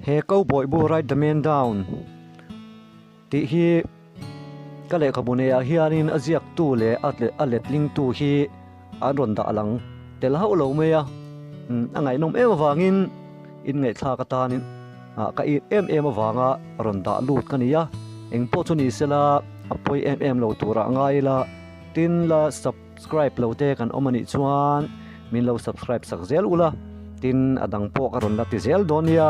He Cowboy bu Write the Man Down tih hi ka lehkhabu neiah hianin a ziaktu leh a letlingtu hi an rawn dah lang tel hauh lo mai a, a ngaihnawm em avangin inngaihthlak atanin ka it em em avanga rawn dah lut ka ni a, engpawh chu ni sela a pawi em em lo turah ngai ila tin la subscribe lo te kan awm anih chuan min lo subscribe sak zel ula tin a dang pawh ka rawn la ti zel dawn nia.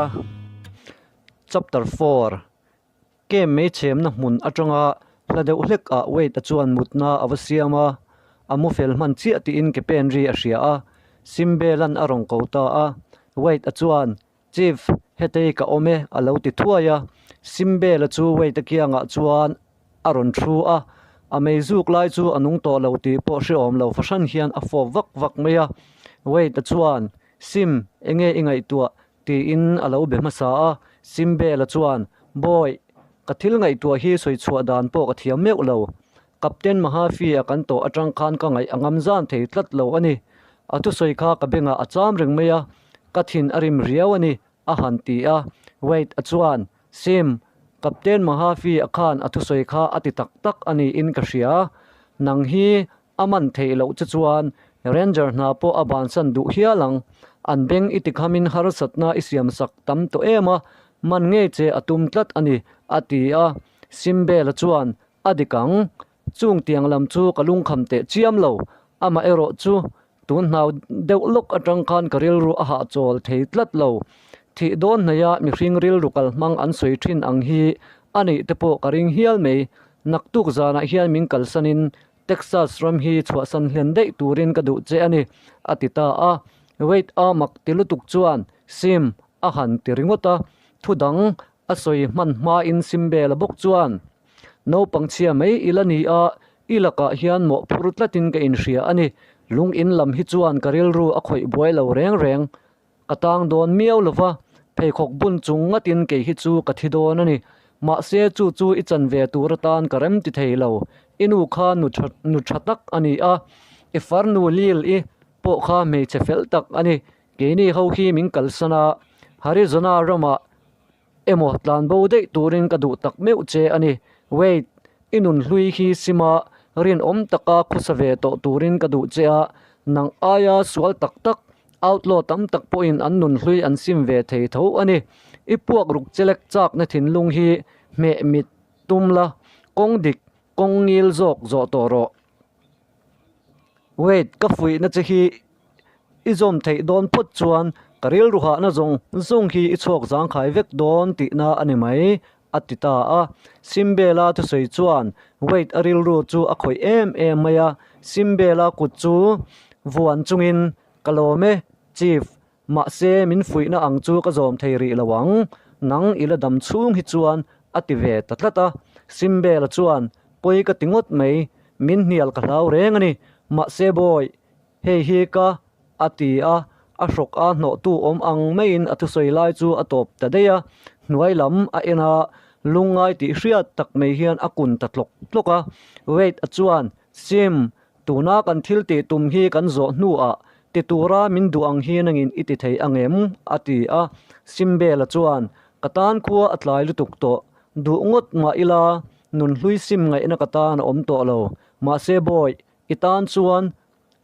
Chapter 4 Kem mei chhemna hmun atanga hla deuh hlek ah Wade-a chuan mutna a va siam a, a mu fel hman chiah tiin ke pen ri a hria a, Simbel-a'n a rawn ko ta a, Wade-a chuan Chief, hetei ka awm e a lo ti thuai a, Simbel-a chu Wade-a kiangah chuan a rawn thu a, a mei zuk lai chu a nung tawh lo tih pawh hrehawm lo fahran hian a fawp vak vak mai a, Wade-a chuan Sim, enge i ngaihtuah? Tiin a lo be hmasa a, Simbela chuan, Bawi, ka thil ngaihtuah hi sawi chhuah dan pawh ka thiam meuh lo. Captain Mahafi-a kan tawh atang khan ka ngaih a ngam zan thei tlat lo a ni. A thusawi kha ka bengah a cham reng mai a, ka thin a rim riau a ni, a han ti a. Wade-a chuan, Sim, Captain Mahafi-a khan a thusawi kha a ti tak tak a niin ka hria. Nang hi A man theih loh che chuan Ranger hna pawh a bansan duh hial ang. An beng i tikhamin harsatna i siamsak tam tawh em a, man ngei che a tum tlat a ni, a ti a. Simbela chuan, A dik ang. Chung tiang lam chu ka lungkham teh chiam lo. Amaherawh chu tun hnau deuh lawk atang khan ka rilru a hahchawl thei tlat lo. Thih dawn hnaia mihring rilru kalhmang an sawi thin ang hi a nih te pawh ka ring hial mai. Naktuk zanah hian min kalsanin Texas ram hi chhuahsan hlen daih turin ka duh che a ni, a ti ta a. Wade a mak ti lutuk chuan, Sim, a han ti ringawt a. Thu dang a sawi hman hmain Simbela bawk chuan, Naupang chhia mai i la ni a, i lakah hian mawhphur tlatin ka inhria a ni. Lung in lam hi chuan ka rilru a khawih buai lo reng reng. Ka tang dawn miau lo va, pheikhawk bun chung ngatin kei hi chu ka thi dawn a ni. Mahse chu chu i chan ve tur atan ka rem ti thei lo. I nu kha nu tha nu tha tak a ni a, i farnu Lil i pawh kha hmeichhe fel tak a ni. Keini ho hi min kalsan a, Arizona ramah Emaw tlan bo daih turin ka duh tak meuh che a ni. Wade, i nun hlui hi sima rinawm taka khawsa ve tawh turin ka duh che a, nang aia sual tak tak, outlaw tam tak pawhin an nun hlui an sim ve thei tho a ni. I puak ruk chelek chakna thinlung hi hmeh mit tum la, kawng dik, kawng ngil zawk zawh tawh rawh. Wade, ka fuihna che hi i zawm theih dawn phawt chuan ka rilru hahna zawng zawng hi i chhuak zangkhai vek dawn tihna a ni mai, a ti ta a. Simbela thusawi chuan Wade a rilru chu a khawih em em mai a, Simbela kut chu vuan chungin, Ka lawm e, Chief, Mahse, min fuihna ang chu ka zawm thei rih lo ang, nang i la dam chhung hi chuan a ti ve ta tlat a. Simbela chuan, Pawi ka ti ngawt mai, min hnial ka hlau reng a ni. Mahse bawi, hei hi ka a ti a, a hrawk a hnawhtu awm ang maiin a thusawi lai chu a tawp ta daih a. Hnuai lam a en a, lungngai tih hriat tak mai hian a kun ta tlawk tlawk a. Wade-a chuan, Sim, Tuna kan thil tih tum hi kan zawh hnuah ti tura min duh ang hi nangin i ti thei ang em? a ti a. Simbela chuan, Ka tan khua a tlai lutuk tawh. Duh ngawt mah ila, nunhlui sim ngaihna ka tan a awm tawh lo. Mahse bawi, i tan chuan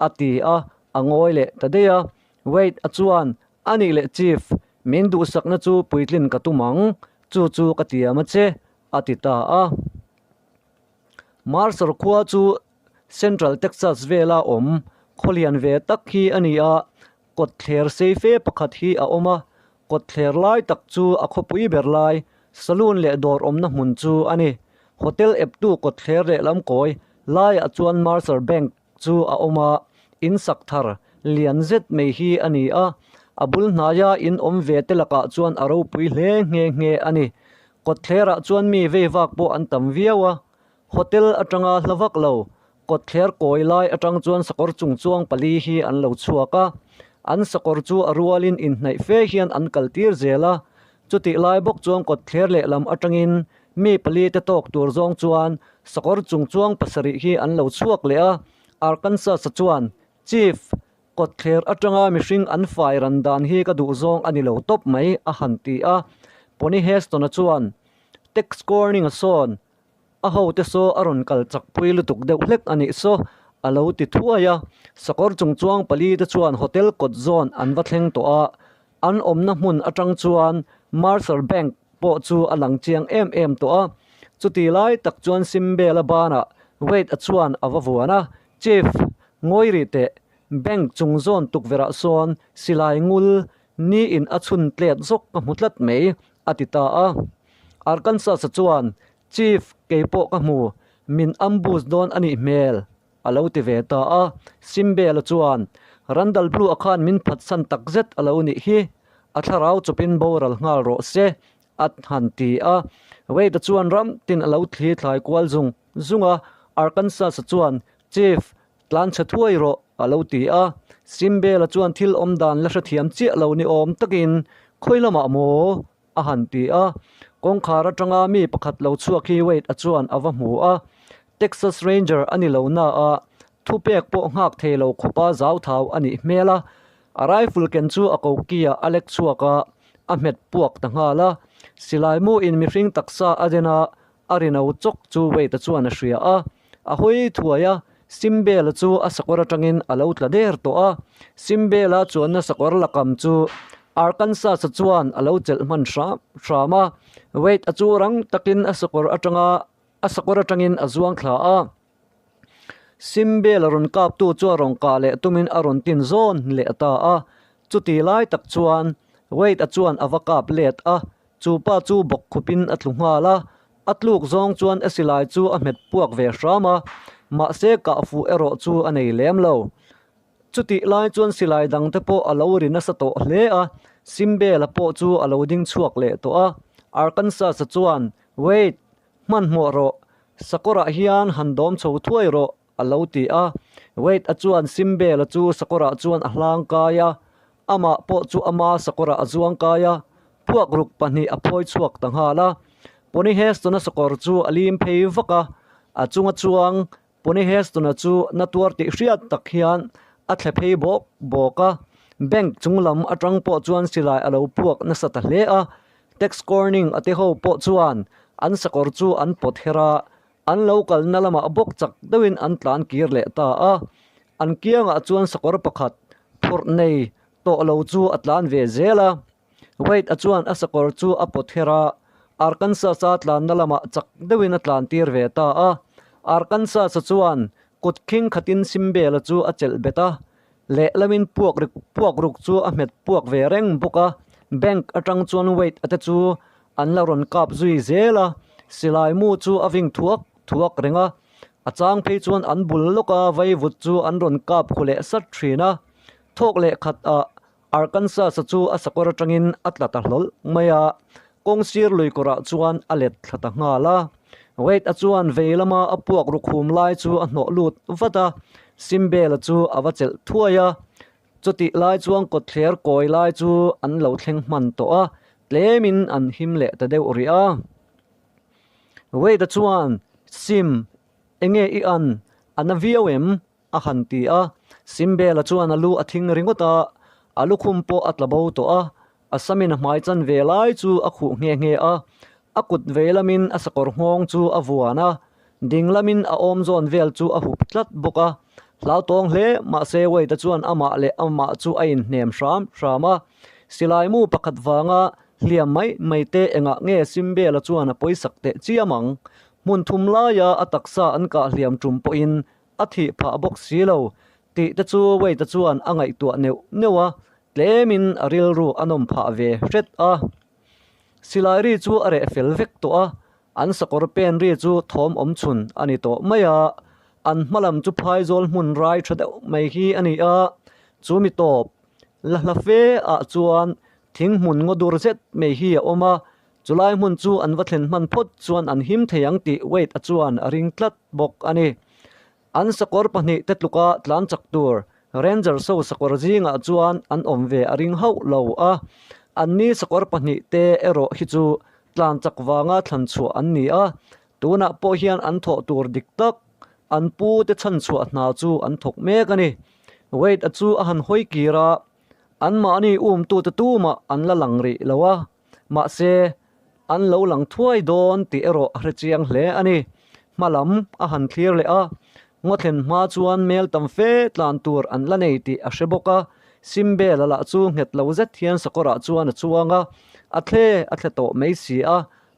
a ti a, a ngawi leh ta daih a. Wade a chuan, A nih leh Chief, min duhsakna chu puitlin ka tum ang, chu chu ka tiam a che, a ti ta a. Marshall khua chu Central Texas vela awm khawlian ve tak hi a ni a, kawtthler sei fe pakhat hi a awm a, kawtthler lai tak chu a khawpui ber lai saloon leh dawr awmna hmun chu a ni. Hotel eptu kawtthler lehlam kawi laiah chuan Mercer Bank chu a awm a, in sak thar lian zet mai hi a ni a, a bul hnaia in awm ve te lakah chuan a ropui hle nghe nghe a ni. Kawtthlerah chuan mi vei vak pawh an tam viau a, Hotel atanga hla vak lo, kawtthler kawi lai atang chuan sakawr chungchuang pali hi an lo chhuak a. An sakawr chu a rualin inhnaih fe hian an kal tir zel a. Chutih lai bawk chuan kawtthler lehlam atangin mi pali te tawk tur zawng chuan sakawr chungchuang pasarih hi an lo chhuak leh a. Arkansas-a chuan, Chief, Kawtthler atanga mihring an fai ran dan hi ka duh zawng a ni lo tawp mai, a han ti a. Pony Heston-a chuan, Tex Corning-a sawn a hote saw a rawn kal chakpui lutuk deuh hlek a nih saw, a lo ti thuai a. Sakawr chungchuang palite chuan hotel kawt zawn an va thleng tawh a, an awmna hmun atang chuan Mercer Bank pawh chu a lang chiang em em tawh a. Chuti lai tak chuan Simbela banah Wade-a chuan a va vuan a, Chief, ngawi rih teh, bank chung zawn tukverhah sawn silai ngul niin a chhun tlet zawk ka hmu tlat mai, a ti ta a. Arkansas-a chuan, Chief, kei pawh ka hmu, min ambush dawn a nih hmel, a lo ti ve ta a. Simbela chuan, Randall Blue-a khan min phatsan tak zet a lo nih hi, a thlarau chawpin boral nghal rawh se, a han ti a. Wade-a chuan ram tin a lo thli thlai kual zung zung a. Arkansas-a chuan, Chief, tlan chhe thuai rawh, a lo ti a. Simbela chuan thil awm dan la hrethiam chiah lo ni awm takin, Khawi lamah maw? a han ti a. Kawngkhar atanga mi pakhat lo chhuak hi Wade-a chuan a va hmu a. Texas Ranger a ni lo na a, thupek pawh nghak thei lo khawpa zauthau a nih hmel a. A rifle ken chu a kokia a lek chhuak a, a hmet puak ta nghal a. Silai muin mihring taksa a den a, a rino chawk chu Wade-a chuan a hria a. A hawi thuai a, Simbela chu a sakawr atangin a lo tla der tawh a. Simbela chuanna sakawr lakam chu Arkansas-a chuan a lo chelh hman hram hram a. Wade-a chu rang takin a sakawr atanga a sakawr atangin a zuang thla a. Simbela rawn kaptu chu a rawn kah leh tumin a rawn tin zawn leh ta a. Chuti lai tak chuan Wade-a chuan a va kap let a, chu pa chu bawk khupin a tlu nghal a. A tluk zawng chuan a silai chu a hmet puak ve hram a, mahse kah fuh erawh chu a nei lem lo. Chutih lai chuan silai dang te pawh a lo ri nasa tawh hle a, Simbela pawh chu a lo ding chhuak leh tawh a. Arkansas-a chuan, Wade, hmanhmawh rawh, sakawrah hian han dawm chho thuai rawh, a lo ti a. Wade-a chuan Simbela chu sakawrah chuan a hlang kai a, amah pawh chu ama sakawrah a zuang kai a, puak ruk pahnih a phawi chhuak ta nghal a. Pony Heston-a sakawr chu a lim phei vak a, a chunga chuang Pony Heston-a chu na tuar tih hriat tak hian a thle phei bawk bawk a. Bank chung lam atang pawh chuan silai a lo puak nasa ta hle a. Tex Corning a te ho pawh chuan an sakawr chu an pawt her a, An lo kalna lamah bawk chak deuhin an tlan kir leh ta a, an kiangah chuan sakawr pakhat phurh nei tawh lo chu a tlan ve zel a. Wade-a chuan a sakawr chu a pawt her a, Arkansas-a tlanna lamah chak deuhin a tlan tir ve ta a. Arkansas-a chuan kut khing khatin Simbela chu a chelh bet a, Lehlamin puak rik puak ruk chu a hmet puak ve reng bawk a, bank atang chuan Wade a te chu an la rawn kap zui zel a, silai mu chu a ving thuak thuak reng a, a chang phei chuan an bul lawk a vaivut chu an rawn kap khu leh sat thin a, thawk leh khat ah Arkansas-a chu a sakawr atangin a tla ta hlawlh mai a, kawng sir lui kawrah chuan a let thla ta nghal a. Wade-a chuan vei lama a puak ruk hum lai chu a hnawh lut vat a, Simbela chu a va chelh thuai a. Chutih lai chuan kawtthler kawi lai chu an lo thleng hman tawh a, tlemin an him leh ta deuh rih a. Wade-a chuan, Sim, enge i an? A na viau em? A han ti a, Simbela chuan a lu a thing ringawt a, a lukhum pawh a tla bo tawh a, a samin a hmai chan ve lai chu a khuh nghe nghe a, a kut vei lamin a sakawr nghawng chu a vuan a, ding lamin a awm zawn vel chu a hup tlat bawk a, hlautawng hle mahse Wade-a chuan amah leh amah chu a inhnem hram hram a, silai mu pakhat vanga hliam mai mai te engah nge Simbela chuan a pawisak teh chiam ang? Hmun thum laia a taksa an kah hliam tum pawhin A thih phah bawk si lo tih te chu Wade-a chuan a ngaihtuah neuh neuh a, tlemin a rilru a nawm phah ve hret a. Silai ri chu a reh fel vek tawh a, an sakawr pen ri chu thawm awm chhun a ni tawh mai a. An hma lam chu phaizawl hmun rai tha deuh mai hi a ni a, chu mi tawp la hla fe ah chuan thing hmun ngaw dur zet mai hi a awm a, Chulai hmun chu an va thlen hman phawt chuan an him thei ang tih Wade-a chuan a ring tlat bawk a ni. An sakawr pahnih te tluka tlan chak tur Ranger so sakawr zingah chuan an awm ve a ring hauh lo a, anni sakawr pahnih te erawh hi chu tlan chak vanga thlan chhuah an ni a, tunah pawh hian an thawh tur dik tak an pu te chhan chhuah hna chu an thawk mek a ni. Wade-a chu a han hawi kir a, anmahni umtute tumah an la lang rih lo a. Mahse, An lo lang thuai dawn tih erawh a hre chiang hle a ni. Hma lam a han thlir leh a, ngaw thlen hma chuan mel tam fe tlan tur an la nei tih a hre bawk a. Simbela lah chu nghet lo zet hian sakawrah chuan a chuang a, a thle a thle tawh mai si a.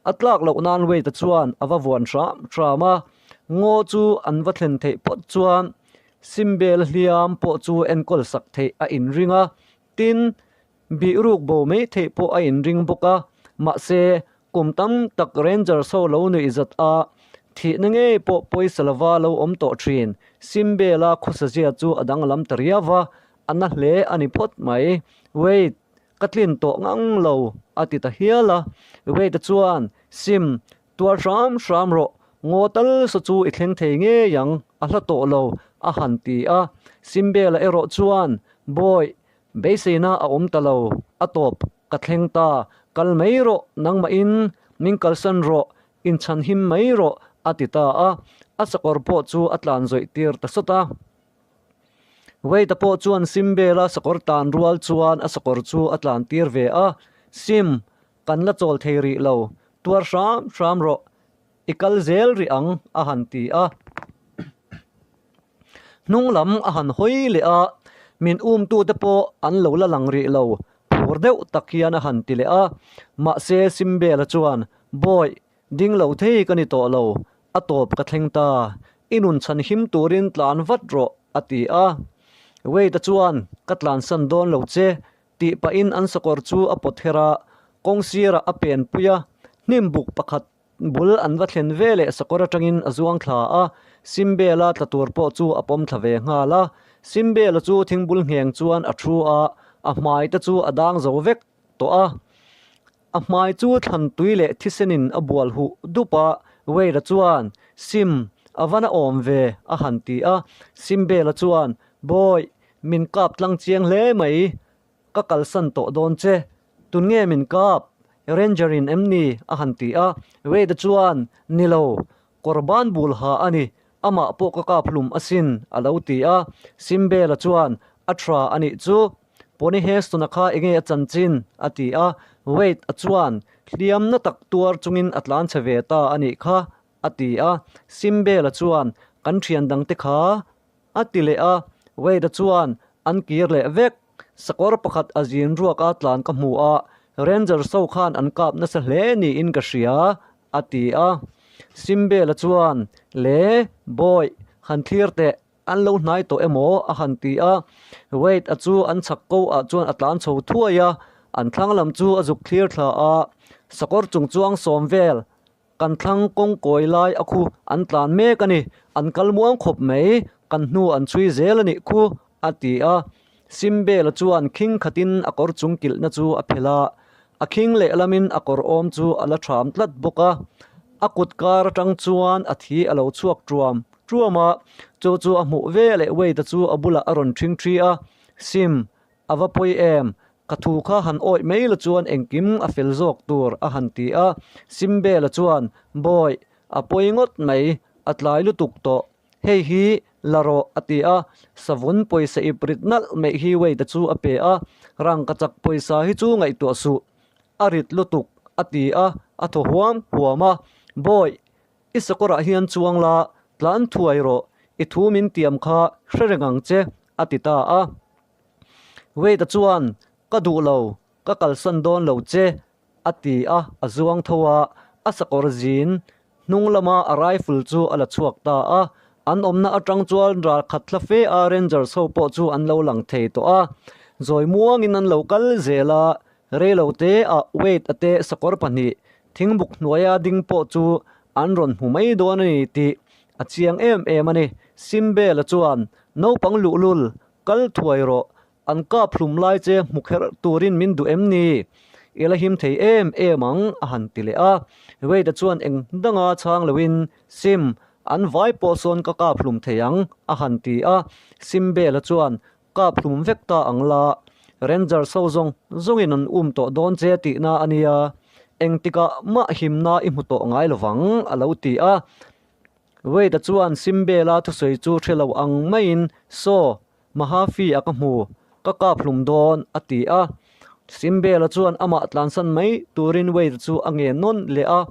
A tlak loh nan Wade-a chuan a va vuan hram hram a, ngaw chu an va thlen theih phawt chuan Simbela hliam pawh chu enkawl sak theih a inring a, tin, Bih ruk bo mai theih pawh a inring bawk a, mahse, kum tam tak Rangers ho lo nuih zat a, thihna ngei pawh pawisa lova lo awm tawh thin. Simbela khawsazia chu a danglam ta riau va, a na hle a ni phawt mai. Wade, ka tlin tawh ngang lo, a ti ta hial a. Wade-a chuan, Sim, tuar hram hram rawh, ngaw tal saw chu i thleng thei ngei ang, a hla tawh lo, a han ti a. Simbela erawh chuan, Bawi, Beiseina a awm ta lo, a tawp ka thleng ta, kal mai rawh, nangmahin min kalsan rawh, inchhan him mai rawh, a ti ta a, a sakawr pawh chu a tlan zawih tir ta sawt a. Wade-a pawh chuan Simbela sakawr tan rual chuan a sakawr chu a tlan tir ve a, Sim, kan la chawl thei rih lo, tuar hram hram rawh, i kal zel rih ang, a han ti a. Hnung lam a han hawi leh a, min umtute pawh an lo la lang rih lo, phur deuh tak hian a han ti leh a. Mahse Simbela chuan, Bawi, ding lo thei ka ni tawh lo, a tawp ka thleng ta, i nun chhan him turin tlan vat rawh, a ti a. Wade-a chuan, Ka tlansan dawn lo che, tih pahin an sakawr chu a pawt her a, kawng sirah a pen pui a, hnim buk pakhat Bul an va thlen ve leh sakawr atangin a zuang thla a, Simbela tla tur pawh chu a pawm thla ve nghal a. Simbela chu thingbul ngheng chuan a thu a, a hmai te chu a dang zo vek tawh a. A hmai chu thlan tui leh thisenin a bual huh dup a, Wade-a chuan, Sim, a van a awm ve, a han ti a. Simbela chuan, Bawi, min kap tlang chiang hle mai, Ka kalsan tawh dawn che. Tun nge min kap? Ranger in em ni? a han ti a. Wade chuan, Ni lo. Kawr ban bul ha a ni. Amah pawh ka kap hlum asin, a lo ti a. Simbela chuan, A tha a nih chu. Pony Heston-a kha enge a chanchin? a ti a. Wade-a chuan, Hliam na tak tuar chungin a tlan chhe ve ta a nih kha, a ti a. Simbela chuan, Kan thian dangte kha A ti leh a, Wade-a chuan an kir leh vek. Sakawr pakhat a zin ruak a tlan ka hmu a, Rangers ho khan an kap nasa hle niin ka hria, a ti a. Simbela chuan, Le, Bawi, han thlir teh, an lo hnai tawh emaw? a han ti a. Wade-a chu an chhak ko ah chuan a tlan chho thuai a, an thlang lam chu a zuk thlir thla a, sakawr chung chuang sawm vel Kan thlang kawng kawi lai a khu an tlan mek a ni, an kal muang khawp mai, kan hnu an chhui zel a nih khu, a ti a. Simbela chuan khing khatin a kawr chung kilhna chu a phelh a, a khing lehlamin a kawr awm chu a la ṭham tlat bawk a. A kut kar aṭang chuan a thi a lo chhuak ṭuam ṭuam a, chu chu a hmuh veleh Wade-a chu a bulah a rawn ṭhing ṭhi a, Sim, A va pawi em? Ka thu kha han awih mai la chuan engkim a fel zawk tur a han ti a. Simbela chuan, Bawi, a pawi ngawt mai, a tlai lutuk tawh. Hei hi la rawh a ti a. Savun pawisa ip rit nalh mai hi Wade-a chu a pe a. Rangkachak pawisa hi chu ngaihtuah suh, a rit lutuk a ti a, a thaw huam huam a. Bawi, I sakawrah hian chuang la, tlan thuai rawh, i thu min tiam kha hre reng ang che, a ti ta a. Wade-a chuan, Ka duh lo, ka kalsan dawn lo che, a ti a, a zuang tho a, a sakawr zin hnung lama a rifle chu a la chhuak ta a. An awmna atang chuan ral khat thla fe a Rangers ho pawh chu an lo lang thei tawh a. Zawi muangin an lo kal zel a, reilote ah Wade-a te sakawr pahnih Thingbuk hnuaia ding pawh chu an rawn hmu mai dawn a ni tih a chiang em em a ni. Simbela chuan, Naupang luhlul, kal thuai rawh, an kap hlum lai che hmu kherh turin min duh em ni? I la him thei em em ang, a han ti leh a. Wade-a chuan eng danga chhang loin, Sim, an vai pawh sawn ka kap hlum thei ang, a han ti a. Simbela chuan, Kap hlum vek ta ang la, Rangers ho zawng zawngin an um tawh dawn che tihna a nia, engtikah mah himna i hmu tawh ngai lovang, a lo ti a. Wade-a chuan Simbela thusawi chu hre lo ang maiin, Saw, Mahafi-a ka hmu, ka kap hlum dawn, a ti a. Simbela chuan amah tlansan mai turin Wade chu a ngen nawn leh a,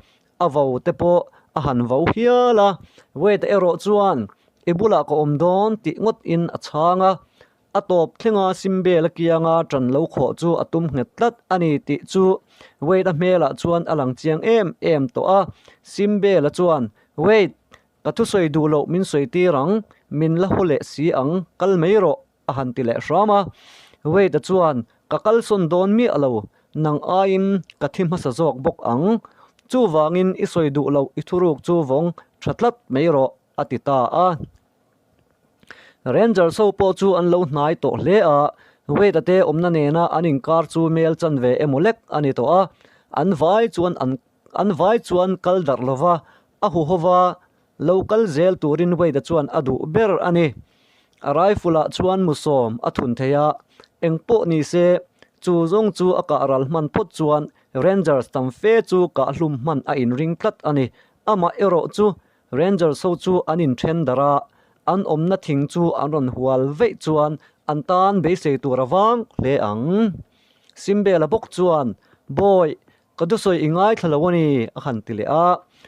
a vo te pawh a han vo hial a. Wade erawh chuan i bulah ka awm dawn tih ngawt in a chhang a, a tawp thlenga Simbela kianga ṭan lo khawh chu a tum nghet tlat a ni tih chu Wade-a hmelah chuan a lang chiang em em tawh a. Simbela chuan, Wade, ka thusawi duh loh min sawi tir ang, min la haw leh si ang, kal mai rawh. a han ti leh hram a. Wade-a chuan, Ka kalsawn dawn miah lo, nang aiin ka thi hmasa zawk bawk ang. Chuvangin i sawi duh loh i thuruk chu vawng tha tlat mai rawh, a ti ta a. Rangers ho pawh chu an lo hnai tawh hle a, Wade-a te awmna nena an inkar chu mel chan ve emaw lek a ni tawh a. An vai chuan an an vai chuan kal darh lova, a huhova Lo kal zel turin Wade-a chuan a duh ber a ni. A rifle-ah chuan musawm a thun thei a, eng pawh ni se, chu zawng chu a kah ral hman phawt chuan Rangers tam fe chu kah hlum hman a inring tlat a ni. Amah erawh chu Rangers ho chu an inthen darh a, an awmna thing chu an rawn hual veih chuan an tan beisei tur a vang hle ang. Simbela bawk chuan, Bawi, Ka thusawi i ngaithla lo a ni, a han ti leh a.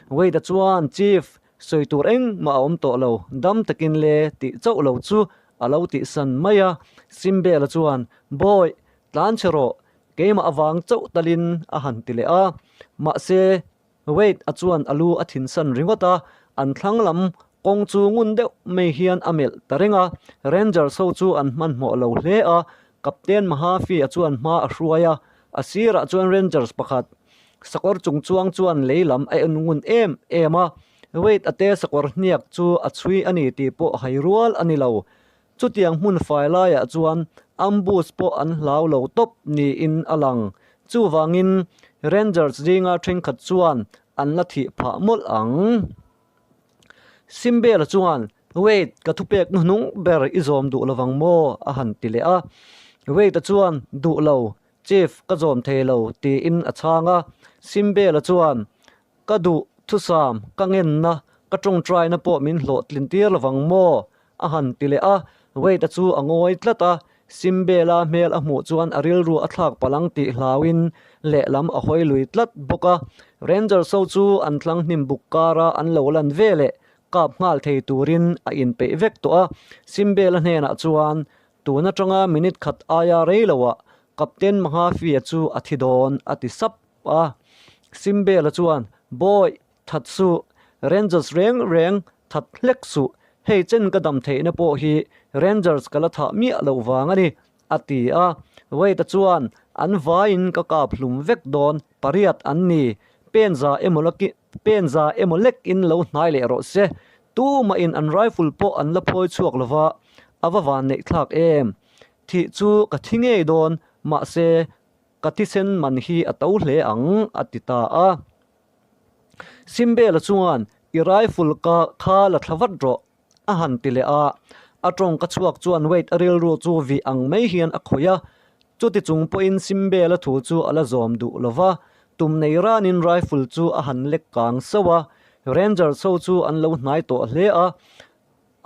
Wade-a chuan, Chief, sawi tur engmah a awm tawh lo, dam takin le tih chauh lo chu a lo tihsan mai a. Simbela chuan, Bawi, tlan chhe rawh, keimah avang chauh talin a han ti leh a. Mahse, Wade-a chuan a lu a thinsan ringawt a, an thlang lam kawng chu ngun deuh mai hian a melh ta reng a. Rangers ho chu an hmanhmawh lo hle a, Captain Mahaffey-a chuan hma a hruai a, A sirah chuan Rangers pakhat sakawr chung chuang chuan lei lam a en ngun em em a, Wade a te sakawr hniak chu a chhui a ni tih pawh hai rual a ni lo. Chutiang hmun fai laiah chuan ambush pawh an hlau lo tawp niin a lang. Chuvangin Rangers zinga thenkhat chuan an la thih phah mawlh ang. Simbela chuan, Wade, ka thupek hnuhnung ber i zawm duh lovang maw? a han ti leh a. Wade-a chuan, Duh lo, Chief, ka zawm thei lo, tiin a chhang a. Simbela chuan, Ka duh, thusam, ka ngenna, ka tawngtaina pawh min hlawhtlin tir lovang maw? a han ti leh a. Wade-a chu a ngawi tlat a. Simbela hmel a hmuh chuan a rilru a thlak palh ang tih hlauin lehlam a hawi lui tlat bawk a. Rangers ho chu an tlang hnim buk kara an lo lan ve leh kap nghal thei turin a inpeih vek tawh a. Simbela hnenah chuan tun atanga minute khat aia rei loah Captain Mahaffey-a chu a thi dawn a ti sap a. Simbela chuan, Bawi, That suh, Rangers reng reng that hlek suh, hei chen ka dam theihna pawh hi Rangers ka la thah miah loh vang a ni, a ti a. Wade-a chuan, An vaiin ka kap hlum vek dawn, pariat an ni, pen za emaw laki, pen za emaw lekin lo hnai leh rawh se, tumahin an rifle pawh an la phawi chhuak lo va, a va van neih thlak em? Thih chu ka thi ngei dawn, mahse, ka thisen man hi a to hle ang, a ti ta a. Simbela chuan, I rifle ka kha la thla vat rawh, a han ti leh a. A tawngka chhuak chuan Wade a rilru chu vih ang mai hian a khawih a. Chuti chung pawhin Simbela thu chu a la zawm duh lo va, tum nei ranin rifle chu a han lek kang sauh a. Rangers ho chu an lo hnai tawh hle a.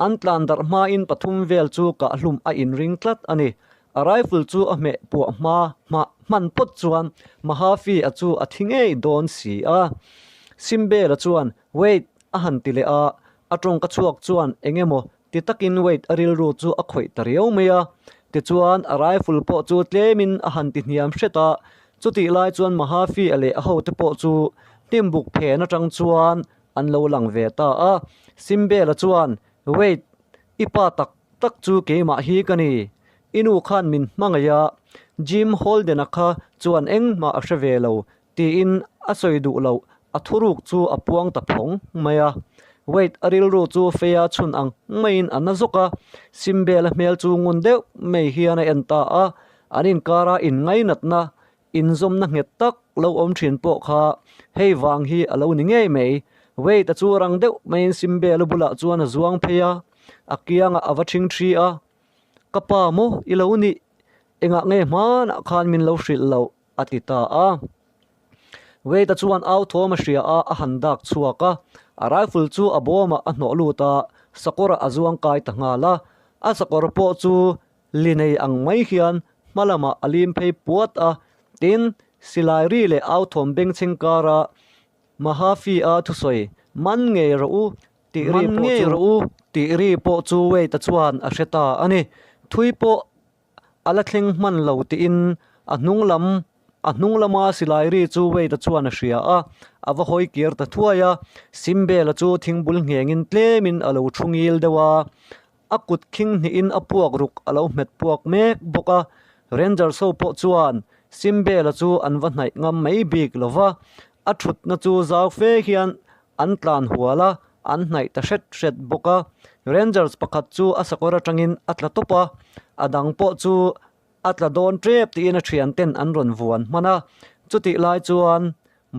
An tlan darh hmain pathum vel chu kahhlum a inring tlat a ni. A rifle chu a hmeh puah hma hma hman pawt chuan Mahaffey-a chu a thi ngei dawn si a. Simbela chuan, Wade! a han ti leh a, a tawngka chhuak chuan eng emaw ti takin Wade a rilru chu a khawih ta riau mai a. Tichuan a rifle pawh chu tlemin a han ti hniam hret a, chutih lai chuan Mahaffey-a leh a hote pawh chu hnimbuk phen atang chuan An lo lang ve ta a, Simbela chuan, Wait, i pa tak tak chu keimah hi ka ni. I nu khan min hmangaih a, Jim Holden-a kha chuan engmah a hre ve lo, tiin a sawi duh loh a thuruk chu a puang ta phawng mai a. Wait, a rilru chu feia chhun ang maiin a na zawk a, Simbela hmel chu ngun deuh mai hian a en ta a, an inkara inngainatna Inzawmna nghet tak lo awm thin pawh kha hei vang hi a lo ni ngei mai. Wade-a chu rang deuh maiin Simbela bulah chuan a zuang phei a, a kiangah a va ṭhing ṭhi a. Ka pa maw i lo nih? Engah nge hmanah khan min lo hrilh loh? a ti ta a. Wade-a chuan au thawm a hria a, a han dak chhuak a. A rifle chu a bawmah a hnawh lut a, sakawrah a zuang kai ta nghal a. A sakawr pawh chu Li nei ang mai hian hma lamah a lim phei puat a. Tin, silai ri leh authawm bengchheng kara Mahafi-a thusawi, Man ngei rawh u tih ri pawh chu rawh u tih ri pawh chu Wade-a chuan a hre ta a ni. Thui pawh a la thleng hman lo tiin a hnung lam a hnung lama silai ri chu Wade-a chuan a hria a, a va hawi kir ta thuai a. Simbela chu thingbul nghengin tlemin a lo thu ngil deuh a, a kut khing hnihin a puak ruk a lo hmet puak mek bawk a. Rangers ho pawh chuan Simbela chu an va hnaih ngam mai bik lo va, a thutna chu zau fe hian an tlan hual a, an hnaih ta hret hret bawk a. Rangers pakhat chu a sakawr atangin a tla tawp a, a dang pawh chu a tla dawn tep tiin a thian ten an rawn vuan hman a. Chutih lai chuan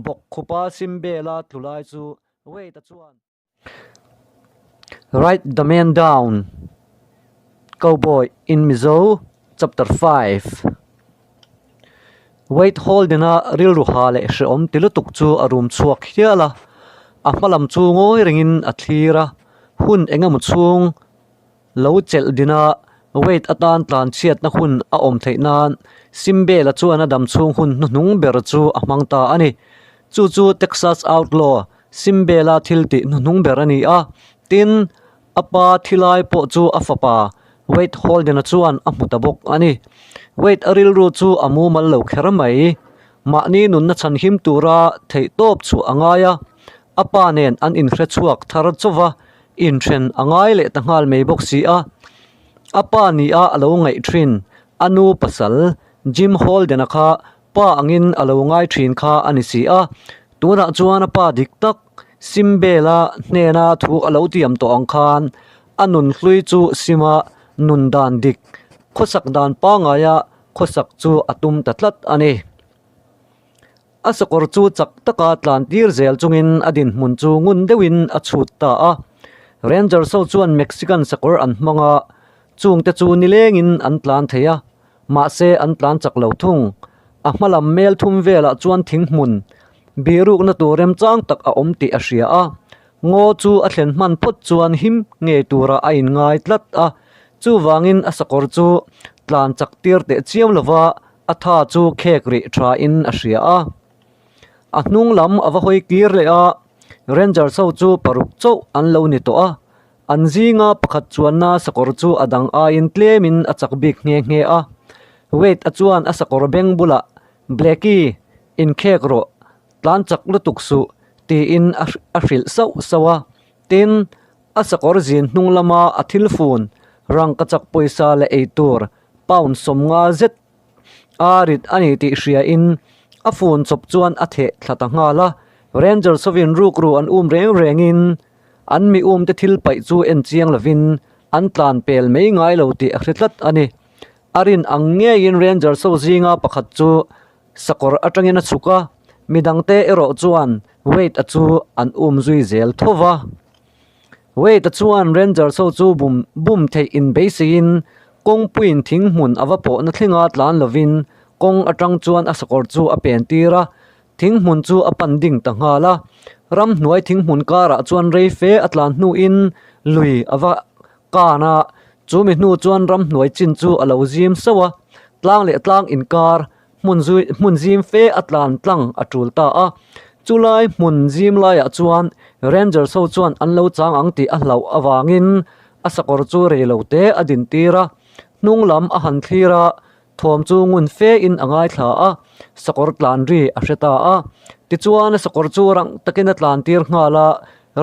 bawkkhupa Simbela tlu lai chu Wade-a chuan. Write the man down, Cowboy in Mizo, Chapter 5 Wade Holden-a rilru ha leh hrehawm ti lutuk chu a rum chhuak hial a, a hma lam chu ngawi rengin a thlir a, hun eng emaw chhung lo chelh din a, Wade atan tlan chhiatna hun a awm theih nan Simbela chuan a dam chhung hun hnuhnung ber chu a hmang ta a ni. Chu chu Texas Outlaw Simbela thil tih hnuhnung ber a ni a, tin, a pa thi lai pawh chu a fapa Wade Holden-a chuan a hmu ta bawk a ni. Wade a rilru chu a mumal lo kher mai. Mahni nunna chhanhim tura theihtawp chhuah a ngai a, a pa nen an inhre chhuak thar chauh a, inthen a ngai leh ta nghal mai bawk si a. A pa nia a lo ngaih thin, a nu pasal Jim Holden-a kha pa angin a lo ngai thin kha a ni si a. Tunah chuan a pa dik tak Simbela hnena thu a lo tiam tawh ang khan a nun hlui chu Sima nun dan dik, khawsak dan pangaia khawsak chu a tum ta tlat a ni. A sakawr chu chak taka tlan tir zel chungin a dinhmun chu ngun deuhin a chhut ta a. Rangers ho chuan Mexican sakawr an hmang a, chungte chu nilengin an tlan thei a, mahse an tlan chak lo thung. A hma lam mel thum velah chuan thing hmun birukna tur remchang tak a awm tih a hria a, ngaw chu a thlen hman phawt chuan him ngei turah a inngai tlat a, chuvangin a sakawr chu tlan chak tir teh chiam lova A tha chu khek rih tha in a hria a. A hnung lam a va hawi kir leh a, Rangers ho chu paruk chauh an lo ni tawh a. An zinga pakhat chuanna sakawr chu a dang aiin tlemin a chak bik nghe nghe a. Wade a chuan a sakawr beng bulah, Blackie, inkhek rawh, tlan chak lutuk suh, tiin a hrilh sauh sauh a. Tin, a sakawr zin hnung lama a thil fun, rangkachak pawisa leh eitur, Pound 50 zet a rit a ni tih hriain a fun chawp chuan a theh thla ta nghal a. Rangers hovin rukru an um reng rengin an mi umte thil paih chu en chiang lovin an tlan pel mai ngai lo tih a hre tlat a ni. A rin ang ngeiin Rangers ho zinga pakhat chu sakawr atangin a chhuk a, midangte erawh chuan Wade-a chu an um zui zel tho va. Wade-a chuan Rangers ho chu bum bum theih inbeiseiin kawngpuiin thing hmun a va pawhna thlenga tlan lovin kawng atang chuan a sakawr chu a pen tir a, thing hmun chu a pan ding ta nghal a. Ramhnuai thing hmun karah chuan rei fe a tlan hnuin lui a va kan a, chumi hnu chuan ramhnuai chin chu a lo zim sauh a, tlang leh tlang inkar hmun zui hmun zim fe a tlan tlang a tul ta a chulai hmun zim laiah chuan rangers ho chuan an lo chang ang tih a hlauh avangin a sakawr chu rei lo te a din tir a hnung lam a han thlir a thawm chu ngun fe in a ngaithla a sakawr tlan ri a hre ta a tichuan a sakawr chu rang takin a tlan tir nghal a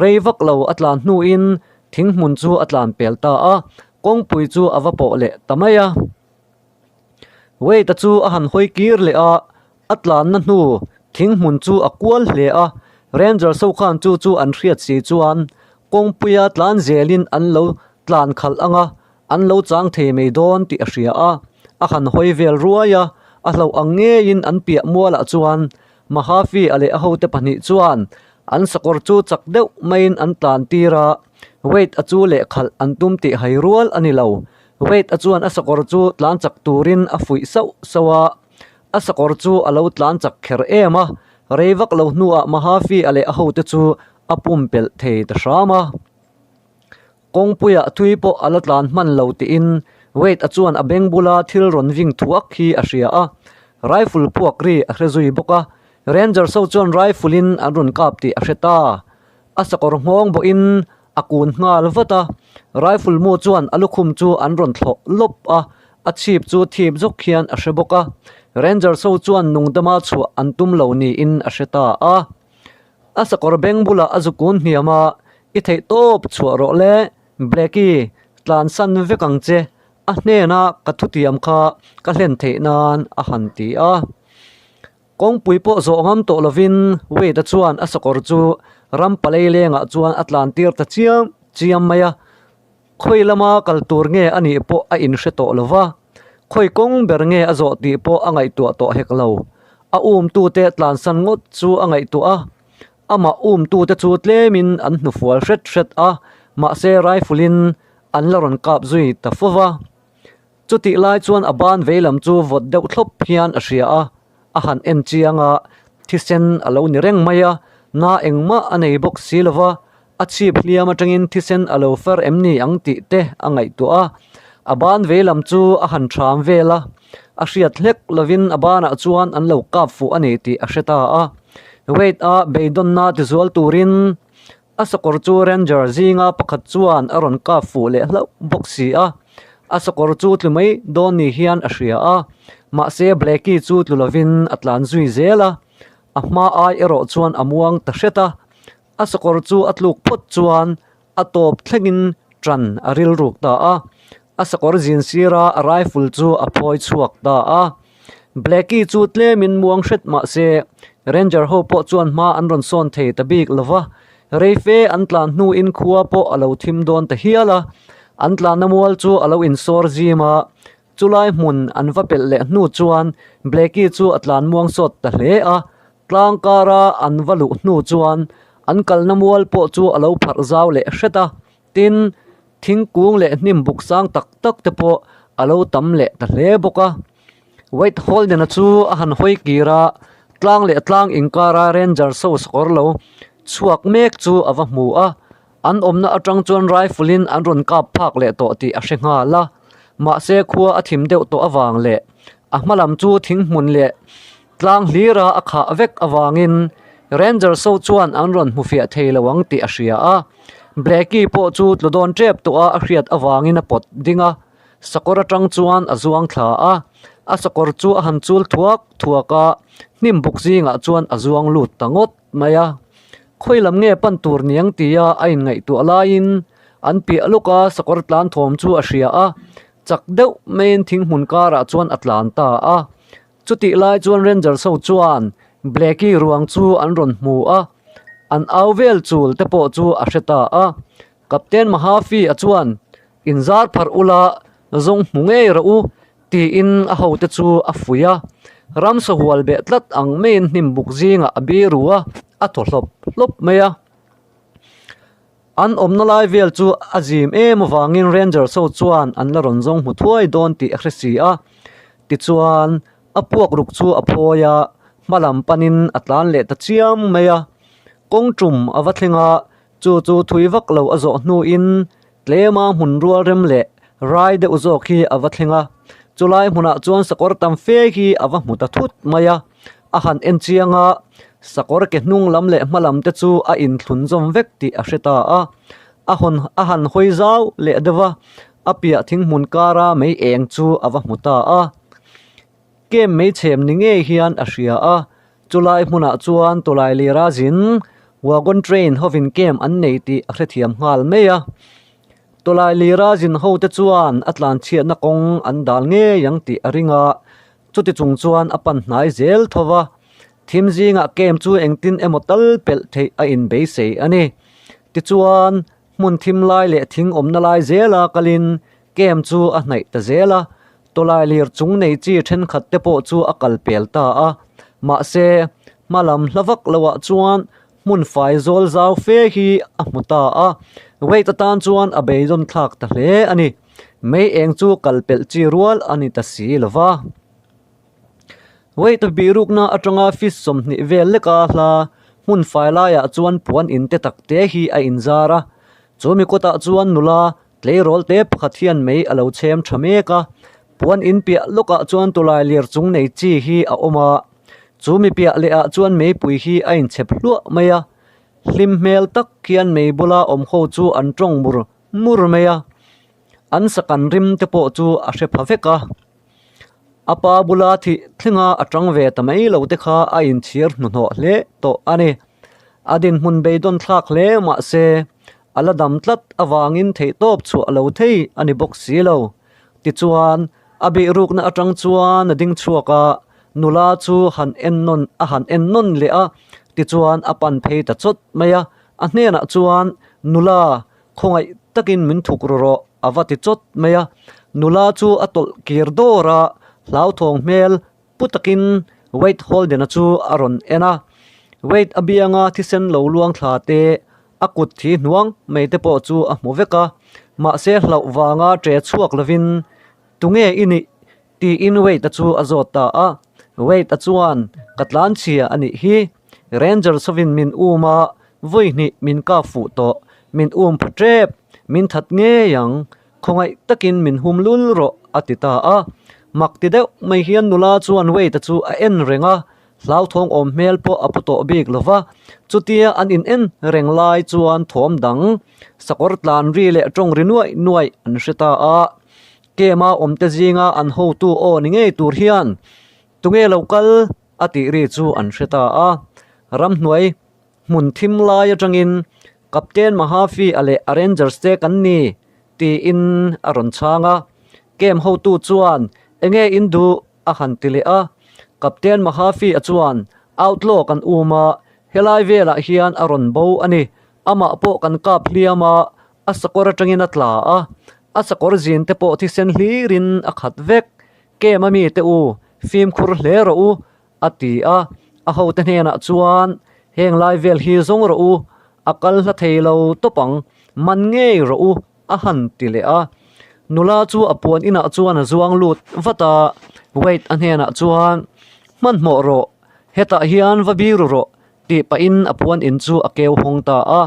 rei vak lo a tlan hnuin thing hmun chu a tlan pel ta a kawngpui chu a va pawh leh ta mai a. Wade-a chu a han hawi kir leh a, a tlanna hnu thing hmun chu a kual hle a, Rangers ho khan chu chu an hriat si chuan kawngpuia tlan zelin an lo tlan khalh ang a, an lo chang thei mai dawn tih a hria a, a han hawi vel ruai a, a hlauh ang ngeiin an piah mualah chuan Mahafi-a leh a hote pahnih chuan an sakawr chu chak deuh maiin an tlan tir a, Wade-a chu lehkhalh an tum tih hai rual a ni lo. Wade-a chuan a sakawr chu tlan chak turin a fuih sauh sauh a, a sakawr chu a lo tlan chak kher em a, rei vak lo hnuah Mahafi-a leh a hote chu a pumpelh thei ta hram a. Kawngpuiah thui pawh a la tlan hman lo tiin Wade-a chuan a beng bula thil rawn ving thuak hi a hria a. Rifle puak ri a hre zui bawk a, Rangers ho chuan rifle in an rawn kap tih a hre ta. A sakawr nghawng bawhin a kun nghal vat a, rifle mu chuan a lukhum chu an rawn thlawh lawp a, a chhip chu thip zawk hian a hre bawk a. Rangers ho chuan nungdama chhuah an tum lo niin a hre ta a. A sakawr beng bulah a zukun hniam a, I theih tawp chhuah rawh le, Blackie, tlansan vek ang che, a hnena ka thutiam kha ka hlen theih nan a han ti a. Kawngpui pawh zawh ngam tawh lovin Wade-a chuan a sakawr chu ram palei lengah chuan a tlan tir ta chiam chiam mai a. Khawi lama kal tur nge a nih pawh a inhre tawh lo va, khawi kawng ber nge a zawh tih pawh a ngaihtuah tawh hek lo. A umtute tlansan ngawt chu a ngaihtuah a, amah umtute chu tlemin an hnufual hret hret a, mahse rifle-in an la rawn kap zui ta fo va. Chutih lai chuan a ban veilam chu vawt deuh thlawp hian a hria a, a han en chiang a, thisen a lo ni reng mai a, na engmah a nei bawk si lo va, a chhip hliam atangin thisen a lo fer em ni ang tih te a ngaihtuah a, a ban veilam chu a han ṭham vel a, a hriat hlek lovin a banah chuan an lo kap fuh a ni tih a hre ta a, Wade-a beidawnna tizual turin A sakawr chu Ranger zinga pakhat chuan a rawn kap fuh leh hlauh bawk si a, a sakawr chu tlu mai dawn ni hian a hria a, mahse Blackie chu tlu lovin a tlan zui zel a, a hma ai erawh chuan a muang ta hret a, a sakawr chu a tluk phawt chuan a tawp thlengin ṭan a rilruk ta a, a sakawr zin sira a rifle chu a phawi chhuak ta a. Blackie chu tlemin muang hret mah se, Ranger ho pawh chuan hma an rawn sawn thei ta bik lo va, reife an tlan hnuin khua pawh a lo thim dawn ta hial a, an tlanna mual chu a lo insawr zim a, chulai hmun an va pelh leh hnu chuan Blackie chu a tlan muang sawt ta hle a, tlang kara an va luh hnu chuan an kalna mual pawh chu a lo pharh zau leh hret a, tin, Thingkung leh hnim buk sang tak tak te pawh a lo tam leh ta hle bawk a. White Holden-a chu a han hawi kir a, tlang leh tlang inkara Ranger so sakawr lo chhuak mek chu a va hmu a. An awmna atang chuan rifle in an rawn kap phak leh tawh tih a hre nghal a. Mahse khua a thim deuh tawh avang leh a hma lam chu thing hmun leh tlang hlira a khah vek avangin Ranger so chuan an rawn hmu fiah thei lo ang tih a hria a. Blackie pawh chu tlu dawn tep tawh a a hriat avangin a pawt ding a, sakawr atang chuan a zuang thla a, a sakawr chu a han chul thuak thuak a, hnim buk zingah chuan a zuang lut ta ngawt mai a. Khawi lam nge pan tur niang tia a inngaihtuah laiin an piah lawk a sakawr tlan thawm chu a hria a, chak deuh maiin thinghmun karah chuan a tlan ta a. Chutih lai chuan Rangers ho chuan Blackie ruang chu an rawn hmu a, an au vel chul te pawh chu a hre ta a. Captain Mahaffey a chuan, Inzar pharh ula, zawng hmu ngei rawh u, tiin a hote chu a fuih a. Ramsa hual beh tlat ang maiin hnim buk zingah a biru a, a thaw hlawp hlawp mai a. An awmna lai vel chu a zim em avangin Rangers ho chuan an la rawn zawng hmu thuai dawn tih a hre si a. Tichuan, a puak ruk chu a phawi a, hma lam panin a tlan leh ta chiam mai a. Kawng tum a va thleng a, chu chu thui vak lo a zawh hnuin tlema hmun rual rem leh rai deuh zawk hi a va thleng a. Chulai hmunah chuan sakawr tam fe hi a va hmu ta thut mai a. A han en chiang a, sakawr ke hnung lam leh hma lam te chu a inthlun zawm vek tih a hre ta a. A hawn a han hawi zau leh deuh a, a piah thinghmun kara mei eng chu a va hmu ta a. Kem mei chhem ni ngei hian a hria a, chulai hmunah chuan tawlai lira zin wagon train hovin kem an nei tih a hrethiam nghal mai a. Tawlai lira zin ho te chuan a tlanchhiatna kawng an dal ngei ang tih a ring a, Chuti chung chuan a pan hnai zel tho va, thim zingah kem chu engtin emaw tal pelh theih a inbeisei a ni. Tichuan, hmun thim lai leh thing awmna lai zela kalin kem chu a hnaih ta zel a, tawlai lir chung nei chi thenkhat te pawh chu a kal pel ta a. Mahse, hma lam hla vak loah chuan hmun fai zawl zau fe hi a hmu ta a, Wade atan chuan a beidawn thlak ta hle a ni. Mei eng chu kal pelh chi rual a ni ta si lo va. Wade bihrukna atanga feet 20 vel leka hla hmun fai laiah chuan puan in te tak te hi a inzar a. Chu mi kawtah chuan nula tleirawl te pakhat hian mei a lo chhem tha mek a. Puan in piah lawkah chuan tawlai lir chung nei chi hi a awm a, chu mi piah leh ah chuan meipui hi a inchhep hluah mai a, hlim hmel tak hian mei bula awm ho chu an tawng mur mur mai a, an sakan rim te pawh chu a hre pha vek a. A pa bula thih thlenga a tang ve ta mai lo te kha a inchhir hnuhnawh hle tawh a ni. A dinhmun beidawn thlak hle mahse a la dam tlat avangin theihtawp chhuah lo thei a ni bawk si lo. Tichuan a bihrukna atang chuan a ding chhuak a, nula chu han en nawn a han en nawn leh a, tichuan a pan phei ta chawt mai a. A hnenah chuan nula Khawngaih takin min thuk ru rawh a va ti chawt mai a, nula chu a tawlh kir dawr a, hlauthawng hmel pu takin Wade Holden-a chu a rawn en a. Wade a bianga thisen lo luang thla te, a kut thi hnuang mai te pawh chu a hmu vek a, mahse hlauh vanga ṭe chhuak lovin, Tunge i nih? Tiin Wade-a chu a zawt ta a. Wade-a chuan, Ka tlanchhia a nih hi. Rangers hovin min um a, vawi hnih min kap fuh tawh. Min um pha tep, min that ngei ang. Khawngaih takin min hum lul rawh, a ti ta a. Mak ti deuh mai hian nula chuan Wade-a chu a en reng a, hlauthawng awm hmel pawh a pu tawh bik lo va. Chutia an in en reng lai chuan thawm dang, sakawr tlan ri leh tawng ri nuaih nuaih an hre ta a. Kema awmte zinga an hotu aw ni ngei tur hian tunge lo kal a tih ri chu an hre ta a. Ramhnuai hmun thim lai atangin Captain Mahafi a leh a Rangers te kan ni tiin a rawn chhang a. Kem hotu chuan enge in duh a han ti leh a. Captain Mahafi a chuan Outlaw kan um a, helai velah hian a rawn bo a ni. Amah pawh kan kap hliam a, a sakawr atangin a tla a. A sakawr zin te pawh thisen hlirin a khat vek. Kem a mite u, fimkhur hle rawh u, a ti a. A hote hnenah chuan, Heng lai vel hi zawng rawh u, a kal hla thei lo tawp ang, man ngei rawh u, a han ti leh a. Nula chu a puan inah chuan a zuang lut vat a, Wade a hnenah chuan, Hmanhmawh rawh, hetah hian va biru rawh, tih pahin a puan in chu a keu hawng ta a.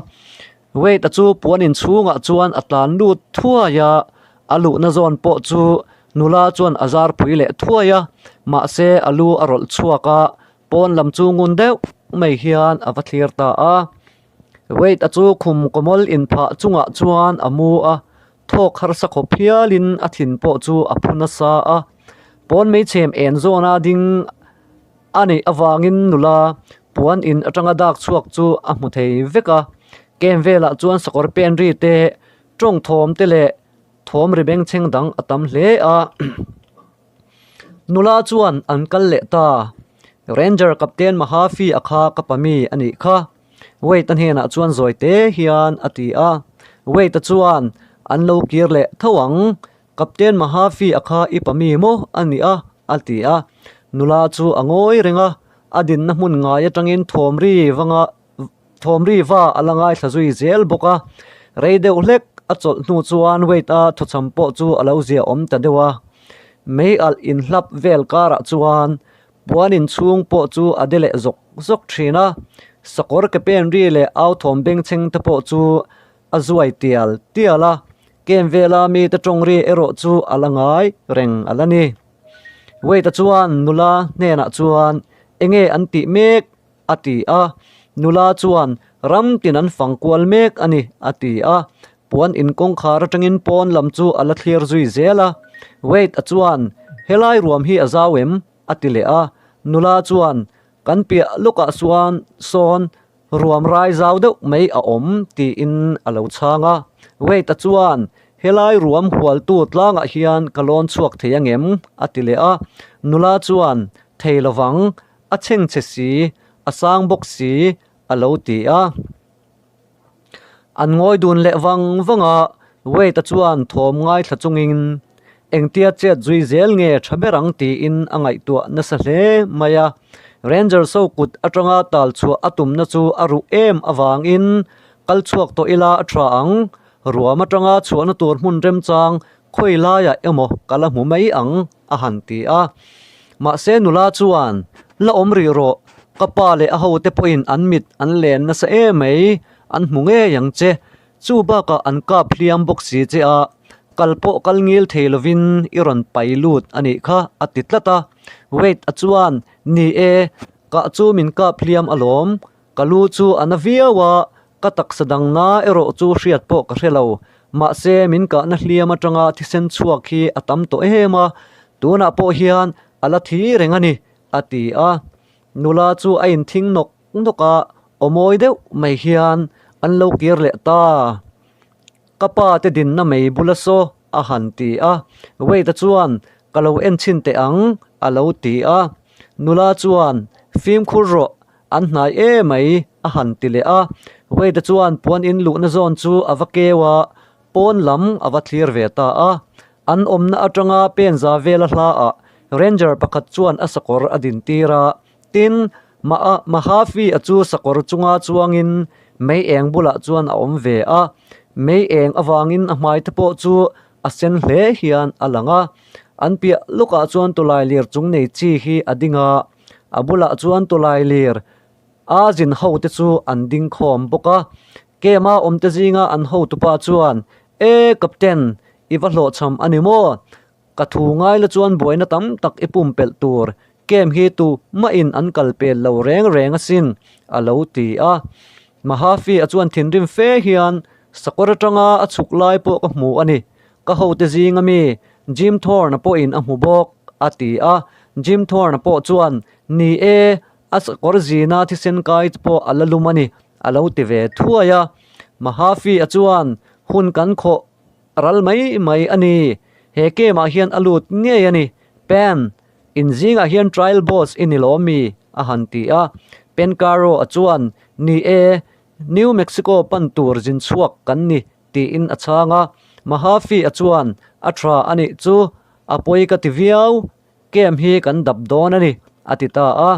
Wade-a chu puan in chhungah chuan a tlan lut thuai a, a luhna zawn pawh chu nula chuan a zar pui leh thuai a, mahse a lu a rawlh chhuak a, pawn lam chu ngun deuh mai hian a va thlir ta a. Wade-a chu khum kawmawl inphah chungah chuan a mu a, thawk harsa khawp hialin a thin pawh chu a phu nasa a, pawn meichhem en zawna ding A neih avangin nula puan in atanga dak chhuak chu a hmu thei vek a, kem velah chuan sakawr pen ri te, tawng thawm te leh thawm ri bengchheng dang a tam hle a. Nula chuan an kal leh ta, Ranger Captain Mahafi a kha ka pa mi a nih kha, Wade-a hnenah chuan zawi te hian a ti a. Wade-a chuan an lo kir leh tho ang, Captain Mahafi a kha i pa mi maw a ni a? a ti a. Nula chu a ngawi reng a, a dinna hmun ngai atangin thawm ri vanga thawm ri va a la ngaithla zui zel bawk a. Rei deuh hlek a chawlh hnu chuan Wade-a thawchham pawh chu a lo zia awm ta deuh a. Mei alh inhlap vel karah chuan puan inchhung pawh chu a de leh zawk zawk thin a. Sakawr ke pen ri leh au thawm bengchheng te pawh chu a zuai tial tial a, kem vela mite tawng ri erawh chu a la ngai reng a la ni. Wade-a chuan nula hnenah chuan enge an tih mek a ti a, nula chuan ram tin an fang kual mek a ni a ti a, puan in kawngkhar atangin pawn lam chu a la thlir zui zel a. Wade-a chuan helai ruam hi a zau em? a ti leh a, nula chuan kan piah lawkah chuan sawn Ruam rai zau deuh mai a awm tiin a lo chhang a. Wade-a chuan, Helai ruam hualtu tlangah hian ka lawn chhuak thei angem? a ti leh a. Nula chuan, Thei lovang, a chhengchhe si, a sang bawk si, a lo ti a. An ngawi dun leh vang vang a, Wade-a chuan thawm ngaithla chungin, Engtia chet zui zel nge tha ber ang tiin a ngaihtuah nasa hle mai a. Rangers ho kut atanga tal chhuah a tumna chu a ruh em avangin kal chhuak tawh ila a tha ang, ruam atanga chhuahna tur hmun remchang khawi laiah emaw ka la hmu mai ang a han ti a. Mahse nula chuan la awm rih rawh, ka pa leh a hote pawhin an mit an len nasa em mai, an hmu ngei ang che. Chu bakah an kap hliam bawk si che a, Kal pawh kal ngil thei lovin i rawn pai lut a nih kha, a ti tlat a. Wade-a chuan, Ni e, kah chu min kap hliam alawm. Ka lu chu a na viau a, ka taksa dang na erawh chu hriat pawh ka hre lo. Mahse, min kahna hliam atanga thisen chhuak hi a tam tawh em a, tunah pawh hian a la thi reng a ni, a ti a. Nula chu a inthing nawk nawk a, aw mawi deuh mai hian an lo kir leh ta. Ka pa te dinna mai bula saw a han ti a, Wade-a chuan ka lo en chhin teh ang a lo ti a. Nula chuan fimkhur rawh an hnai e mai a han ti leh a. Wade-a chuan puan in luhna zawn chu a va keu a, pawn lam a va thlir ve ta a. An awmna atanga pen za vela hlaah Ranger pakhat chuan a sakawr a din tir a, tin, Mahafi-a chu sakawr chunga chuangin mei eng bulah chuan a awm ve a, mei eng avangin a hmai te pawh chu a sen hle hian a lang a. An piah lawkah chuan tawlai lir chung nei chi hi a ding a, a bulah chuan tawlai lir a zin ho te chu an ding khawm bawk a. Kema awmte zinga an hotupa chuan, E Captain, i va hlawhchham a ni maw? Ka thu ngai la chuan buaina tam tak i pumpelh tur kem hi tu mahin an kal pel lo reng reng asin, a lo ti a. Mahafi-a chuan thinrim fe hian sakawr atanga a chhuk lai pawh ka hmu a ni. Ka hote zinga mi Jim Thorne-a pawhin a hmu bawk, a ti a. Jim Thorne-a pawh chuan, Ni e, a sakawr zina thisen kai chu pawh a la lum a ni, a lo ti ve thuai a. Mahafi-a chuan, Hun kan khawh ral mai mai a ni. He game ah hian a lut ngei a ni. Pen, in zingah hian trial boss i ni lo mi? a han ti a. Pencaro a chuan, Ni e, New Mexico pan tur zin chhuak kan ni, tiin a chhang a. Mahaffey a chuan, A tha a nih chu, a pawi ka ti viau. Game hi kan dap dawn a ni, a ti ta a.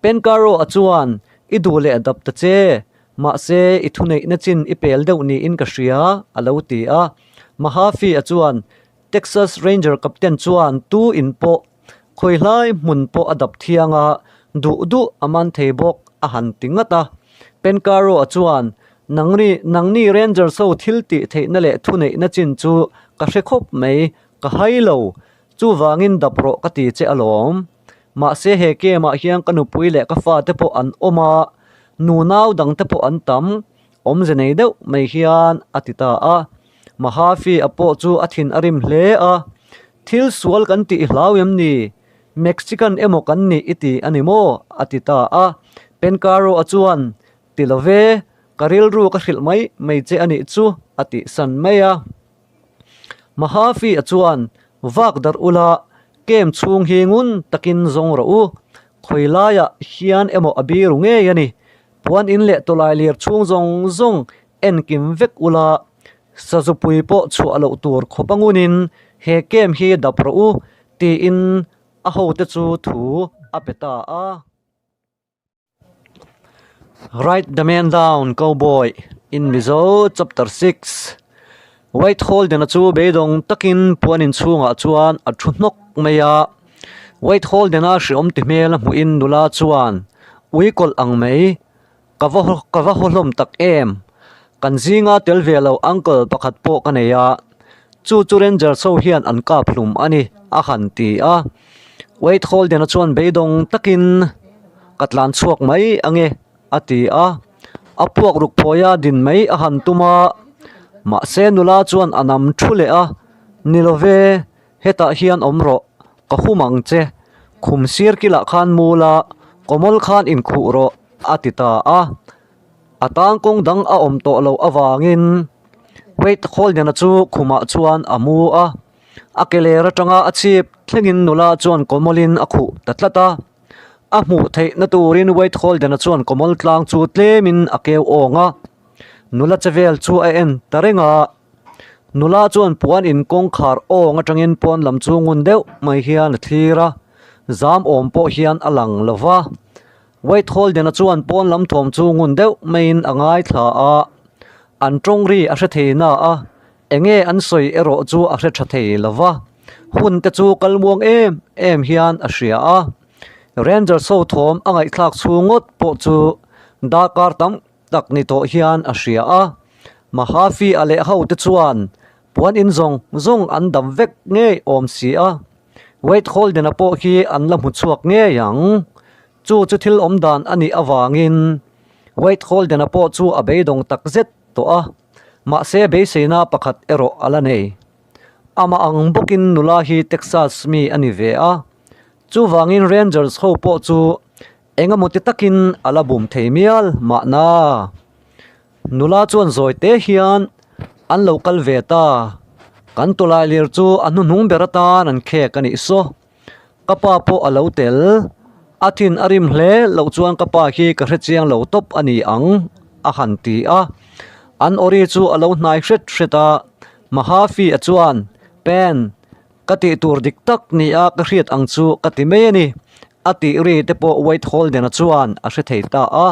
Pencaro a chuan, I duh leh dap ta che, mahse i thuneihna chin i pel deuh niin ka hria, a lo ti a. Mahaffey a chuan, Texas Ranger Captain chuan tu in pawh khawihlai hmun pawh a dap thiang a, duh duh a man thei bawk, a han ti ngat a. Pencaro a chuan, Nangni, nangni Rangers ho thil tih theihna leh thuneihna chin chu ka hre khawp mai, ka hai lo. Chuvangin dap rawh ka ti che alawm. Mahse he game ah hian ka nupui leh ka fate pawh an awm a, nunau dangte pawh an tam, awmze nei deuh mai hian a ti ta a. Mahafi a pawh chu a thin a rim hle a, Thil sual kan tih i hlau em ni? Mexican emaw kan nih i ti a ni maw? a ti ta a. Pencaro a chuan, Ti lo ve, ka rilru ka hrilh mai mai che a nih chu a tihsan mai a. Mahafi a chuan vak darh ula camp chhung hi ngun takin zawng rawh u. Khawi laiah hian emaw a biru ngei a ni. Puan in leh tawlai lir chhung zawng zawng enkim vek ula sazupui pawh chhuah loh tur khawp a ngunin he camp hi dap rawh u tiin a hote chu thu a pe ta a. Write the man down, cowboy, in Mizo chapter 6. White Holden-a chu beidawng takin puan inchhungah chuan a thu hnawk mai a. White Holden-a hreawm ti hmel a hmuhin nula chuan, Ui kawlh ang mai, ka va ka va haw hlawm tak em? Kan zinga tel ve lo uncle pakhat pawh ka nei a, chu chu Rangers ho hian an kap hlum a ni, a han ti a. Wade Holden-a chuan beidawng takin ka tlan chhuak mai ange a ti a, a puak ruk phawi a din mai a han tum a, mahse nula chuan a nam thu leh a, Ni lo ve, hetah hian awm rawh, ka hum ang che, khum sir kilah khan mu la, kawmawl khan inkhuh rawh a ti ta a, a tang kawng dang a awm tawh loh avangin Wade Holden-a chu khumah chuan a mu a. A ke ler atanga a chhip thlengin nula chuan kawmawlin a khuh ta tlat a. A hmuh theihna turin White Holden-a chuan kawmawl tlang chu tlemin a keu awng a. Nula che vel chu a en ta reng a. Nula chuan puan in kawngkhar awng atangin pawn lam chu ngun deuh mai hian a thlir a, zam awm pawh hian a lang lo va. White Holden-a chuan pawn lam thawm chu ngun deuh maiin a ngaithla a, an tawng ri a hre thei na a. Enge an sawi erawh chu a hre tha thei lo va, hun te chu kal muang em em hian a hria a. Rangers ho thawm a ngaihthlak chhung ngawt pawh chu darkar tam tak ni tawh hian a hria a. Mahaffey a leh ho te chuan. Puan in zawng zawng an dam vek ngei awm si a, Wade Holden-a pawh hi an la hmu chhuak ngei ang. Chu chu thil awm dan a nih avangin Wade Holden-a pawh chu a beidawng tak zet tawh a, mahse beiseina pakhat erawh a la nei. Amah ang bawkin nula hi Texas mi a ni ve a, chuvangin Rangers ho pawh chu eng emaw ti takin a la bum thei mial mahna. Nula chuan zawi te hian an lo kal ve ta, kan tawlai lir chu a hnuhnung ber atan an khek a nih saw. Ka pa pawh a lo tel, a thin a rim hle loh chuan ka pa hi ka hre chiang lo tawp a ni ang a han ti a. An awri chu a lo hnai hret hret a, Mahafi-a chuan, Pen, ka tih tur dik tak ni a ka hriat ang chu ka ti mai a ni, a tih ri te pawh Wade Holden-a chuan a hre thei ta a.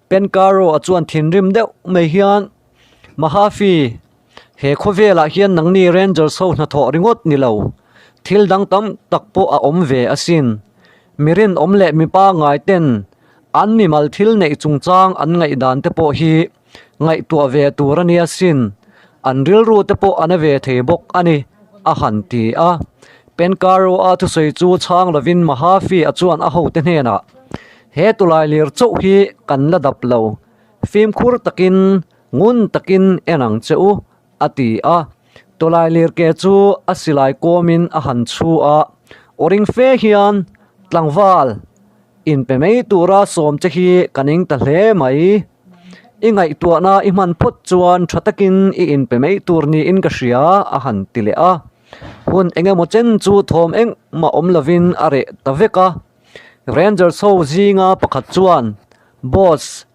Penkaro-a chuan thinrim deuh mai hian, Mahafi, he khawvelah hian nangni Rangers ho hnathawh ringawt ni lo, thil dang tam tak pawh a awm ve asin. Mi rinawm leh mi pangngai ten an mimal thil neih chungchang an ngaihdan te pawh hi ngaihtuah ve tur a nia sin, an rilru te pawh a na ve thei bawk a ni, a han ti a. Penkaro-a thusawi chu chhang lovin Mahafi-a chuan a hote hnenah, He tulai lir chauh hi kan la dap lo, fimkhur takin ngun takin en ang che u, a ti a. Tawlai lir ke chu a silai kawmin a han chhu a, aw ring fe hian, Tlangval, inpe mai tura sawm che hi ka ning ta hle mai. I ngaihtuahna i hman phawt chuan tha takin i inpe mai tur niin ka hria, a han ti leh a. Hun eng emaw chen chu thawm engmah awm lovin a reh ta vek a. Rangers ho zinga pakhat chuan, Boss,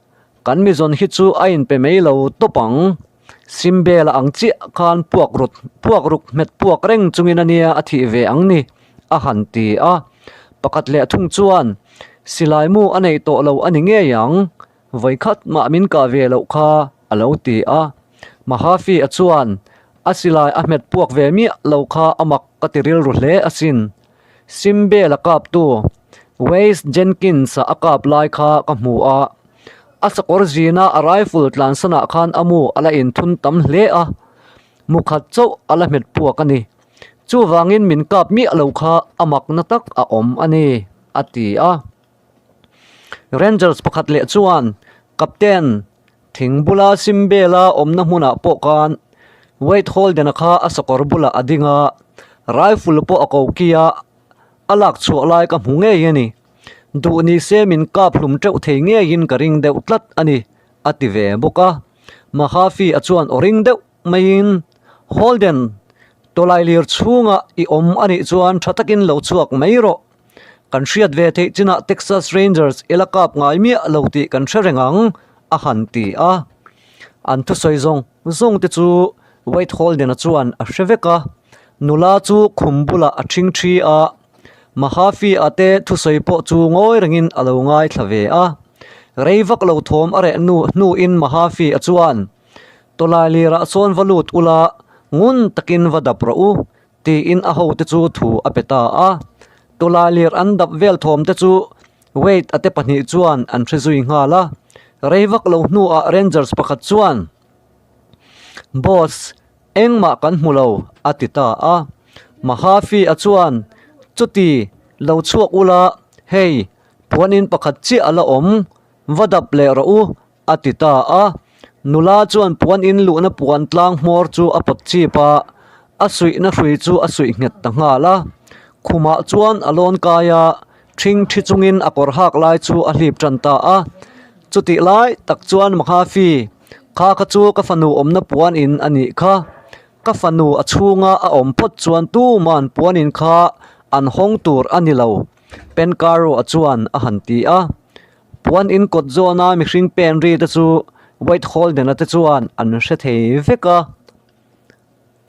kan mizawn hi chu a inpe mai lo tawp ang. Simbela ang chiah khan puak rut puak ruk hmet puak reng chungin a nia a thih ve ang ni, a han ti a. Pakhat leh thung chuan, Silai mu a nei tawh lo a ni ngei ang, vawikhat mah min kah ve loh kha, a lo ti a. Mahafi-a chuan, A silai a hmet puak ve miah lo kha a mak ka ti rilru hle asin. Simbela kaptu Wes Jenkins-a a kap lai kha ka hmu a, a sakawr zina a rifle tlansanah khan a mu a la inthun tam hle a, mu khat chauh a la hmet puak a ni. Chuvangin min kap miah lo kha a makna tak a awm a ni, a ti a. Rangers pakhat leh chuan, Captain, thing bula Simbela awmna hmunah pawh khan Wade Holden-a kha a sakawr bulah a ding a, rifle pawh a ko ki a, a lak chhuah lai ka hmu ngei a ni. Duh ni se min kap hlum teuh thei ngeiin ka ring deuh tlat a ni, a ti ve bawk a. Mahafi-a chuan aw ring deuh maiin, Holden, tawlai lir chhunga i awm a nih chuan tha takin lo chhuak mai rawh. Kan hriat ve theih chinah Texas Rangers i la kap ngai miah lo tih kan hre reng ang, a han ti a. An thusawi zawng zawng te chu Wade Holden-a chuan a hre vek a. Nula chu khum bulah a ṭhing ṭhi a, Mahafi-a te thusawi pawh chu ngawi rengin a lo ngaithla ve a. Rei vak lo thawm a reh hnu hnuin Mahafi-a chuan, Tawlai lirah sawn va lut ula, ngun takin va dap rawh u, tiin a hote chu thu a pe ta a. Tawlai lir an dap vel thawm te chu Wade-a te pahnih chuan an hre zui nghal a. Rei vak lo hnuah Rangers pakhat chuan, Boss, Engmah kan hmu lo, a ti ta a. Mahafi-a chuan, Chuti, lo chhuak ula, hei, puanin pakhat chiah a la awm, va dap leh rawh u, a ti ta a. Nula chuan puanin luhna puan tlang hmawr chu a pawt chip a, a suihna hrui chu a suih nghet ta nghal a. Khumah chuan a lawn kai a, ṭhing ṭhi chungin a kawr hak lai chu a hlip ṭan ta a. Chutih lai tak chuan Mahafi, Kha kha chu ka fanu awmna puan in a nih kha. Ka fanu a chhunga a awm phawt chuan tuman puan in kha an hawng tur a ni lo, Penkaro-a chuan a han ti a. Puan in kawt zawna mihring pen ri te chu Wade Holden-a te chuan an hre thei vek a.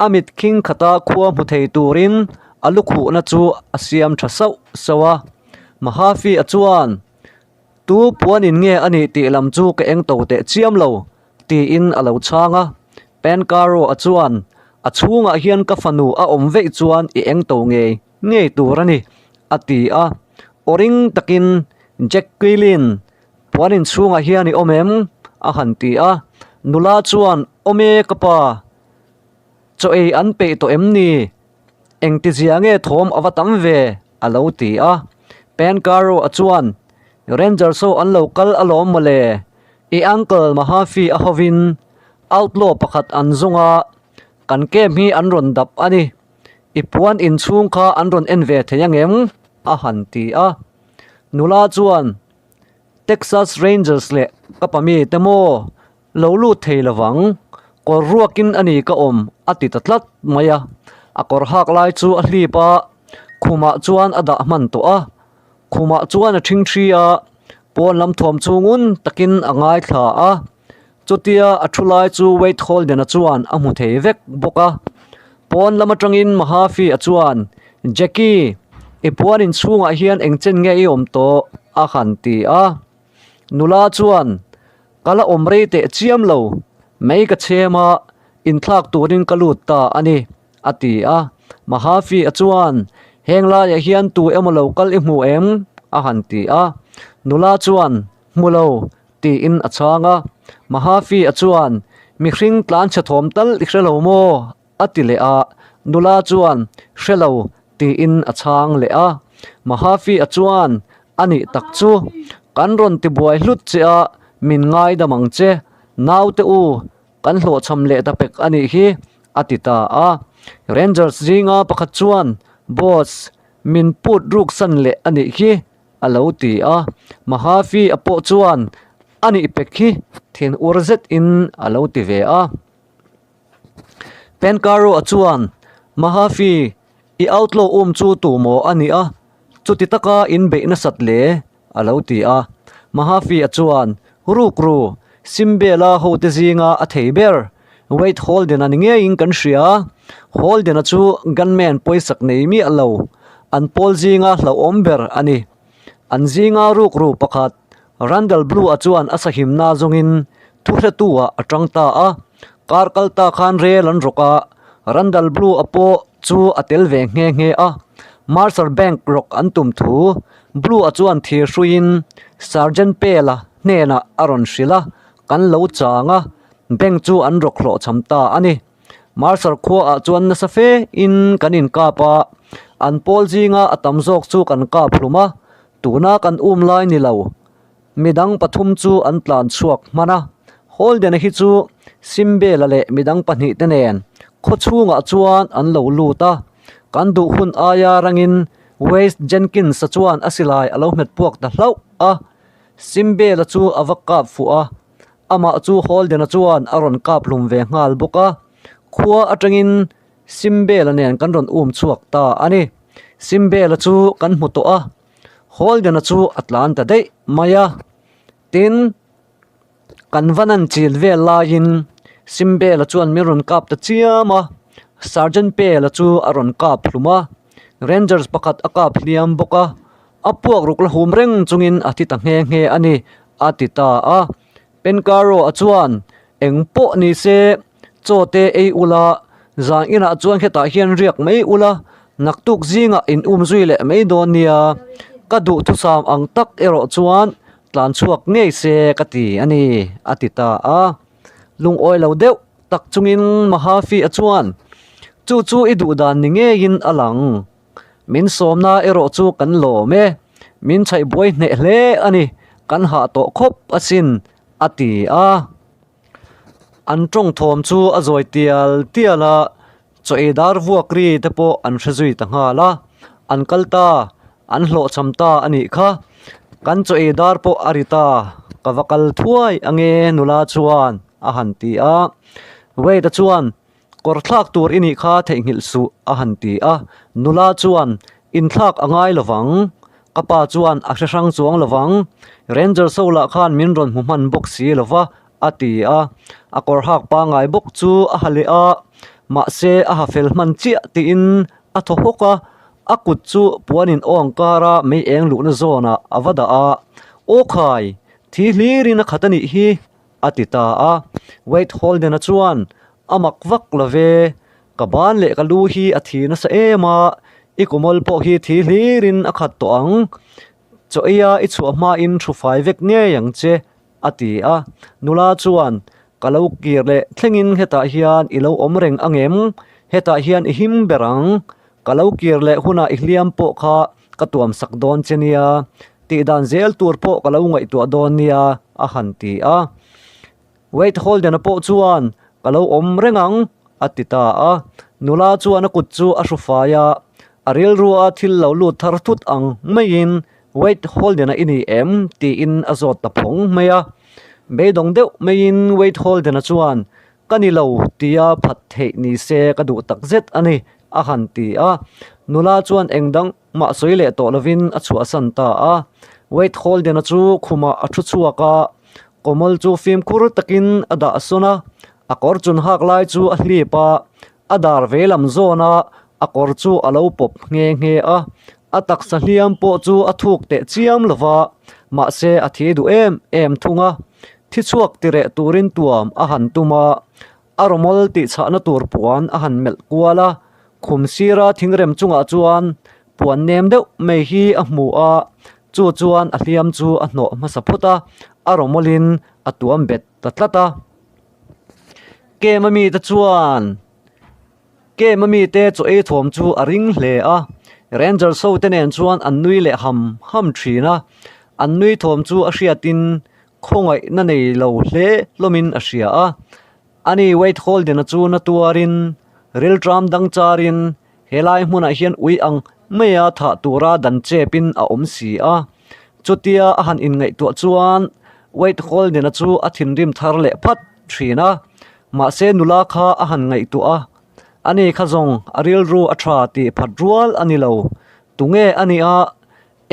A mit khing khata khua hmu thei turin a lukhuhna chu a siam tha sauh sauh a. Mahafi-a chuan. Tu puanin nge a nih tih lam chu ka eng to teh chiam lo, tiin a lo chhang a. Penkaro-a chuan, A chhungah hian ka fanu a awm veih chuan i eng to ngei ngei tur a ni, a ti a. Aw ring takin, Jack Quilin, puanin chhungah hian i awm em? a han ti a. Nula chuan, Awm e ka pa. Chaw ei an peih tawh em ni? Engtizia nge thawm a va tam ve? a lo ti a. Pencarrow-a chuan, Rangers ho an lo kal alawm mawle, i uncle Mahaffey a hovin outlaw pakhat an zawng a, kan camp hi an rawn dap a ni. I puan inchhung kha an rawn en ve thei angem? a han ti a. Nula chuan, Texas Rangers leh ka pami te maw? Lo lut thei lovang, kawr ruakin a ni ka awm a ti ta tlat mai a. A kawr hak lai chu a hlip a, khumah chuan a dah hman tawh a. Khumah chuan a ṭhingṭhi a, pawn lam thuam chu ngun takin a ngaithla a. Chutia a thu lai chu Wade Holden-a chuan a hmu thei vek bawk a. Pawn lam atangin Mahaffey-a chuan, Jackie, i puan inchhungah hian eng chen nge i awm tawh? a han ti a. Nula chuan, Ka la awm rei teh chiam lo, mei ka chhem a, inthlak turin ka lut ta a ni, a ti a. Mahaffey-a chuan, Heng laiah hian tu emaw lo kal i hmu em? a han ti a. Nula chuan, Hmu lo, tiin a chhang a. Mahaffey-a chuan, Mihring tlanchhe thawm tal i hre lo maw? a ti leh a. Nula chuan, Hre lo, tiin a chhang leh a. Mahaffey-a chuan, A nih tak chu, kan rawn ti buai hlut che a, min ngaidam ang che. Naute u, kan hlawhchham leh ta pek a nih hi, a ti ta a. Rangers zinga pakhat chuan, Boss, min put ruksan leh a nih hi, a lo ti a. Mahaffey-a pawh chuan, A nih pek hi, thin ur zetin a lo ti ve a. Pencarrow-a chuan, Mahaffey, i outlaw um chu tu maw a nih a? Chuti taka in beih nasat le? a lo ti a. Mahaffey-a chuan, Ruk ru, Simbela hote zinga a thei ber, Wade Holden-a ni ngeiin kan hria. Holden-a chu gunman pawisak nei miah lo, an pawl zinga hlauhawm ber a ni. An zinga rukru pakhat, Randall Blue-a chuan a sahimna zawngin thuhretu-ah a tang ta a. Kar kal ta khan rel an rawk a, Randall Blue-a pawh chu a tel ve nghe nghe a. Mercer Bank rawk an tum thu Blue-a chuan thir hruiin Sergeant Pale-a hnenah a rawn hrilh a, kan lo chang a, bank chu an rawk hlawhchham ta a ni. Mercer khuaah chuan nasa fe in kan inkap a, an pawl zinga a tam zawk chu kan kap hlum a, Tuna kan um lai ni lo, midang pathum chu an tlan chhuak hman a, Holden-a hi chu Simbela leh midang pahnihte nen khaw chhungah chuan an lo lut a, kan duh hun aia rangin West Jenkins-a chuan a silai a lo hmet puak ta hlauh a, Simbela chu a va kap fuh a, amah chu Holden-a chuan a rawn kap hlum ve nghal bawk a, khua atangin Simbela nen kan rawn um chhuak ta a ni. Simbela chu kan hmu tawh a, Holden-a chu a tlan ta daih mai a. Tin, kan va nan chil vel laiin Simbela chuan min rawn kap ta chiam a, Sergeant Pale-a chu a rawn kap hlum a, Rangers pakhat a kap hliam bawk a, a puak ruk la hum reng chungin a thi ta nghe nghe a ni, a ti ta a. Pencarrow-a chuan, Eng pawh ni se, chaw te ei ula, zan inah chuan hetah hian riak mai ula, naktuk zingah in um zui leh mai dawn nia, ka duhthusam ang tak erawh chuan tlan chhuak ngei se ka ti a ni, a ti ta a. Lungawi lo deuh tak chungin Mahaffey-a chuan, Chu chu i duh dan ni ngeiin a lang. Min sawmna erawh chu kan lawm e, min chhaih buai hneh hle a ni, kan hah tawh khawp asin, a ti a. An tawng thawm chu a zawi tial tial a, chaw ei dar vuak ri te pawh an hre zui ta nghal a, an kal ta, an hlawhchham ta a nih kha. Kan chaw ei dar pawh a ri ta, ka va kal thuai ange nula chuan a han ti a. Wade-a chuan Kawr thlak tur i nih kha theihnghilh suh, a han ti a. Nula chuan, Inthlak a ngai lovang. Ka pa chuan a hre hrang chuang lovang. Ranger Soul-ah khan min rawn hmu hman bawk si lo va, a ti a. A kawr hak pangngai bawk chu a ha leh a, mahse a ha fel hman chiah tiin a thaw hawk a. A kut chu puanin awng kara mei eng luhna zawnah a va dah a. Aw khai, thi hlirin a khat a nih hi, a ti ta a. Wade Holden-a chuan, A mak vak lo ve, ka ban leh ka lu hi a thi nasa em a, i kumawl pawh hi thi hlirin a khat tawh ang. Chaw eia i chhuah hmain thu fai vek ngei ang che, a ti a. Nula chuan, Ka lo kir leh thlengin hetah hian i lo awm reng ang em? Hetah hian i him ber ang. Ka lo kir leh hunah i hliam pawh kha ka tuam sak dawn che nia. Tih dan zel tur pawh ka lo ngaihtuah dawn nia, a han ti a. Wade Holden-a pawh chuan, Ka lo awm reng ang, a ti ta a. Nula chuan a kut chu a hru fai a, a rilrua thil lo lut thar thut ang maiin, Wade Holden-a i ni em? tiin a zawt ta phawng mai a. Beidawng deuh maiin Wade Holden-a chuan, Ka ni lo, tia phat theih ni se ka duh tak zet a ni, a han ti a. Nula chuan eng dang mah sawi leh tawh lovin a chhuahsan ta a. Wade Holden-a chu khumah a thu chhuak a, kawmawl chu fimkhur takin a dah sawn a, a kawr chun hak lai chu a hlip a, a dar vei lam zawna a kawr chu a lo pawp nghe nghe a, a taksa hliam pawh chu a thuk teh chiam lo va, mahse a thi duh em em thung a, thi chhuak ti reh turin tuam a han tum a, a rawmawl tih chhahna tur puan a han melh kual a, khum sira thingrem chungah chuan puan nem deuh mai hi a hmu a, chu chuan a hliam chu a hnawh hmasa phawt a, a rawmawlin a tuam bet ta tlat a. Kem a mite chuan Kem a mite chaw ei thawm chu a ring hle a, Rangers ho te nen chuan an nui leh ham ham thin a, an nui thawm chu a hriatin khawngaihna nei lo hle hlawmin a hria a. Ani Wade Holden-a chu na tuarin, rilṭam dang charin helai hmunah hian ui ang maia thah tura dan chepin a awm si a. Chutia a han inngaihtuah chuan Wade Holden-a chu a thinrim thar leh phat thin a, mahse nula kha a han ngaihtuah a, ani kha zawng a rilru a tha tih phat rual a ni lo. Tunge a nia?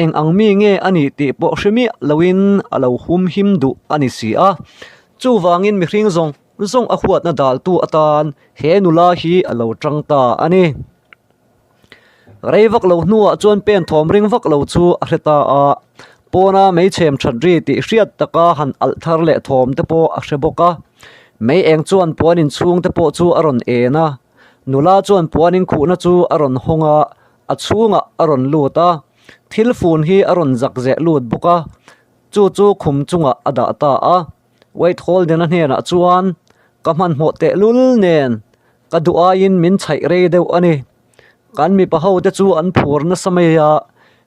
Eng ang mi nge a nih tih pawh hre miah loin a lo hum him duh a ni si a. Chuvangin mihring zawng zawng a huatna daltu atan he nula hi a lo tang ta a ni. Rei vak lo hnuah chuan pen thawm ring vak lo chu a hre ta a, pawna mei chhem that ri tih hriat taka han alh thar leh thawm te pawh a hre bawk a. Mei eng chuan puan inchhung te pawh chu a rawn en a, nula chuan puan inkhuhna chu a rawn hawng a, a chhungah a rawn lut a, thil fun hi a rawn zak zeh lut bawk a, chu chu khum chungah a dah ta a. Wade Holden-a hnenah chuan, Ka hmanhmawh tehlul nen, ka duh aiin min chhaih rei deuh a ni. Kan mipa ho te chu an phur nasa mai a,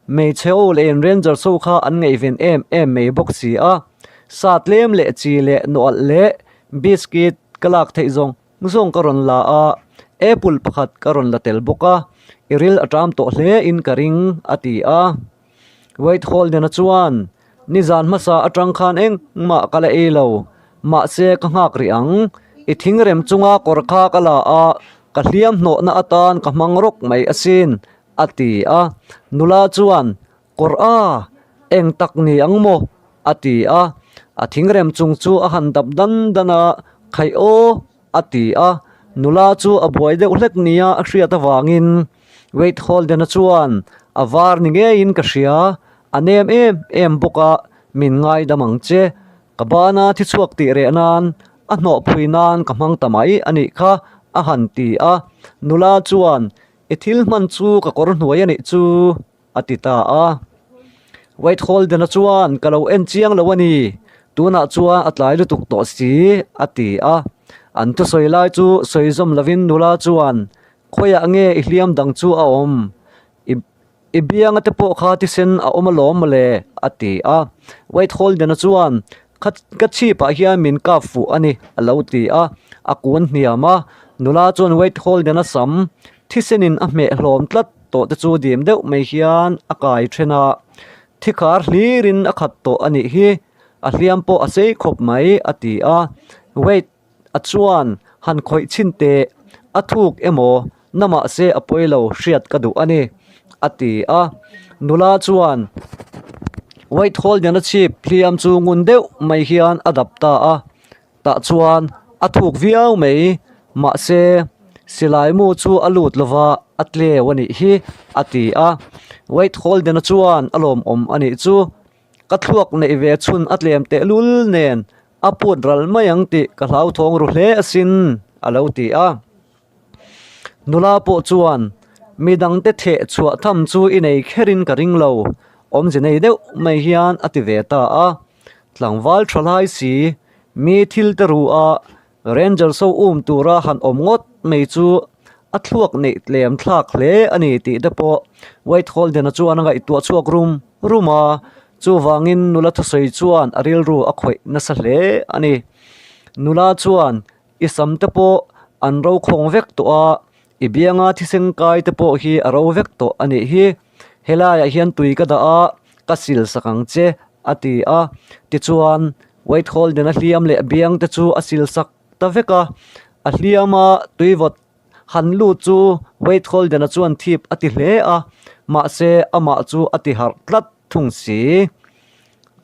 hmeichhe ho leh in Rangers ho kha an ngaihven em em mai bawk si a. Sa tlem leh chi leh nawalh leh biscuit ka lak theih zawng zawng ka rawn la a, apple pakhat ka rawn la tel bawk a, i ril a ṭam tawh hle in ka ring, a ti a. Wade Holden-a chuan, Nizan hmasa aṭang khan engmah ka la ei lo, mahse ka nghak rih ang. I thingrem chunga kawr kha ka la a, ka hliam hnawhna atan ka hmang rawk mai asin, a ti a. Nula chuan, Kawr a, eng tak ni ang maw? a ti a. A thingrem chung chu a han dap dan dan a, Khaih aw, a ti a. Nula chu a buai deuh hlek nia a hriat avangin Wade Holden-a chuan, A var ni ngeiin ka hria, a nem em em bawk a, min ngaidam ang che. Ka bana thi chhuak tih reh nan, a hnawhphui nan ka hmang ta mai a nih kha, a han ti a. Nula chuan, I thil hman chu ka kawr hnuai a nih chu, a ti ta a. Wade Holden-a chuan, Ka lo en chiang lo a ni, tunah chuan a tlai lutuk tawh si, a ti a. An thusawi lai chu sawi zawm lovin nula chuan, Khawiah nge i hliam dang chu a awm? I i bianga te pawh kha thisen a awm alawm mawle, a ti a. Wade Holden-a chuan, Kha ka chhipah hian min kap fuh a ni, a lo ti a. A kun hniam a. Nula chuan Wade Holden-a sam thisenin a hmeh hlawm tlat tawh te chu dim deuh mai hian a kai then a. Thikhar hlirin a khat tawh a nih hi, a hliam pawh a sei khawp mai, a ti a. Wade. A chuan han khawih chhin teh, a thuk emaw na mahse a pawi lo hriat ka duh a ni, a ti a. Nula chuan White Holden-a chhip hliam chu ngun deuh mai hian a dap ta a, tah chuan a thuk viau mai, mahse silai mu chu a lut lova a tleu a nih hi, a ti a. White Holden-a chuan a lawmawm a nih chu, ka thluak neih ve chhun a tlem tehlul nen A put ral mai ang tih ka hlauthawng ru hle asin, a lo ti a. Nula pawh chuan, Mi dangte theh chhuah tham chu i nei kherin ka ring lo, awmze nei deuh mai hian a ti ve ta a. Tlangval tha lai si, Mi thil te ru a, Rangers ho um tura han awm ngawt mai chu a thluak neih tlem thlak hle a ni tih te pawh White Holden-a chuan a ngaihtuah chhuak rum rum a, chuvangin nula thusawi chuan a rilru a khawih nasa hle a ni. Nula chuan i sam te pawh an ro khawng vek tawh a, i bianga thisen kai te pawh hi a ro vek tawh a nih hi. Helaiah hian tui ka dah a, ka sil sak ang che a ti a. Tichuan White Holden a hliam leh biang te chu a sil sak ta vek a, a hliama tui vawt han lut chu White Holden-a chuan thip a ti hle a, mahse amah chu a ti harh tlat thung si.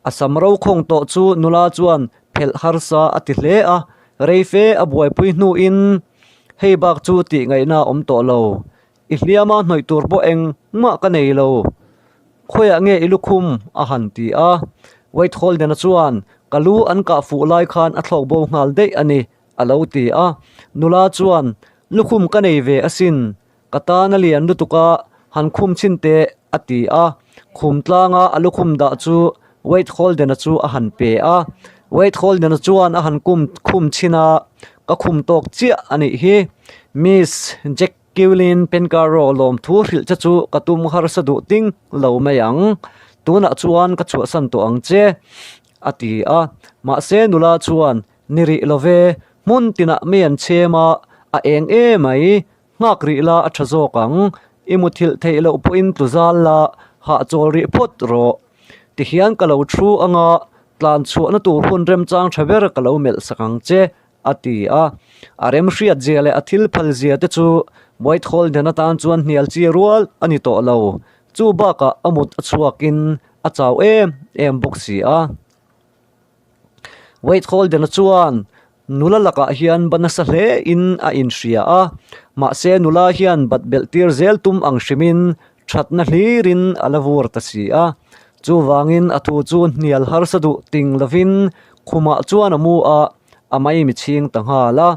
A sam ro khawng tawh chu nula chuan phelh harsa a ti hle a, rei fe a buaipui hnuin hei bak chu tih ngaihna a awm tawh lo. I hliama hnawih tur pawh engmah ka nei lo. Khawiah nge i lukhum? a han ti a. White Holden-a chuan, Ka lu an kah fuh lai khan a thlawk bo nghal daih a ni, a lo ti a. Nula chuan, Lukhum ka nei ve asin, ka tan a lian lutuk a, han khum chhin teh, a ti a. Khum tlanga a lukhum dah chu White Holden-a chu a han pe a. White Holden-a chuan a han kum khum chhin a, Ka khum tawk chiah a nih hi, Miss Jack Kiulin Penkaro lawmthu hrilh che chu ka tum harsa duh ting lo mai ang. Tunah chuan ka chhuahsan tawh ang che, a ti a. Mahse nula chuan, Ni rih lo ve, hmun tinah mi an chhem a, a eng em mai, nghak rih la a tha zawk ang. I muthilh theih loh pawhin tlu zal la, hahchawl rih phawt rawh. Tihian ka lo thu anga tlan chhuahna tur hun remchang tha ber ka lo melh sak ang che, a ti a. A remhriat zia leh a thil phal zia te chu White Holden atan chuan hnial chi rual a ni tawh lo. Chu bakah a mut a chhuakin a chau em em bawk si a. White Holden-a chuan nula lakah hian ba nasa hle in a inhria a, mahse nula hian bat belh tir zel tum ang hrimin thatna hlirin a la vur ta si a. Chuvangin a thu chu hnial harsa duh ting lovin khumah chuan a mu a, a maimi chhing ta nghal a.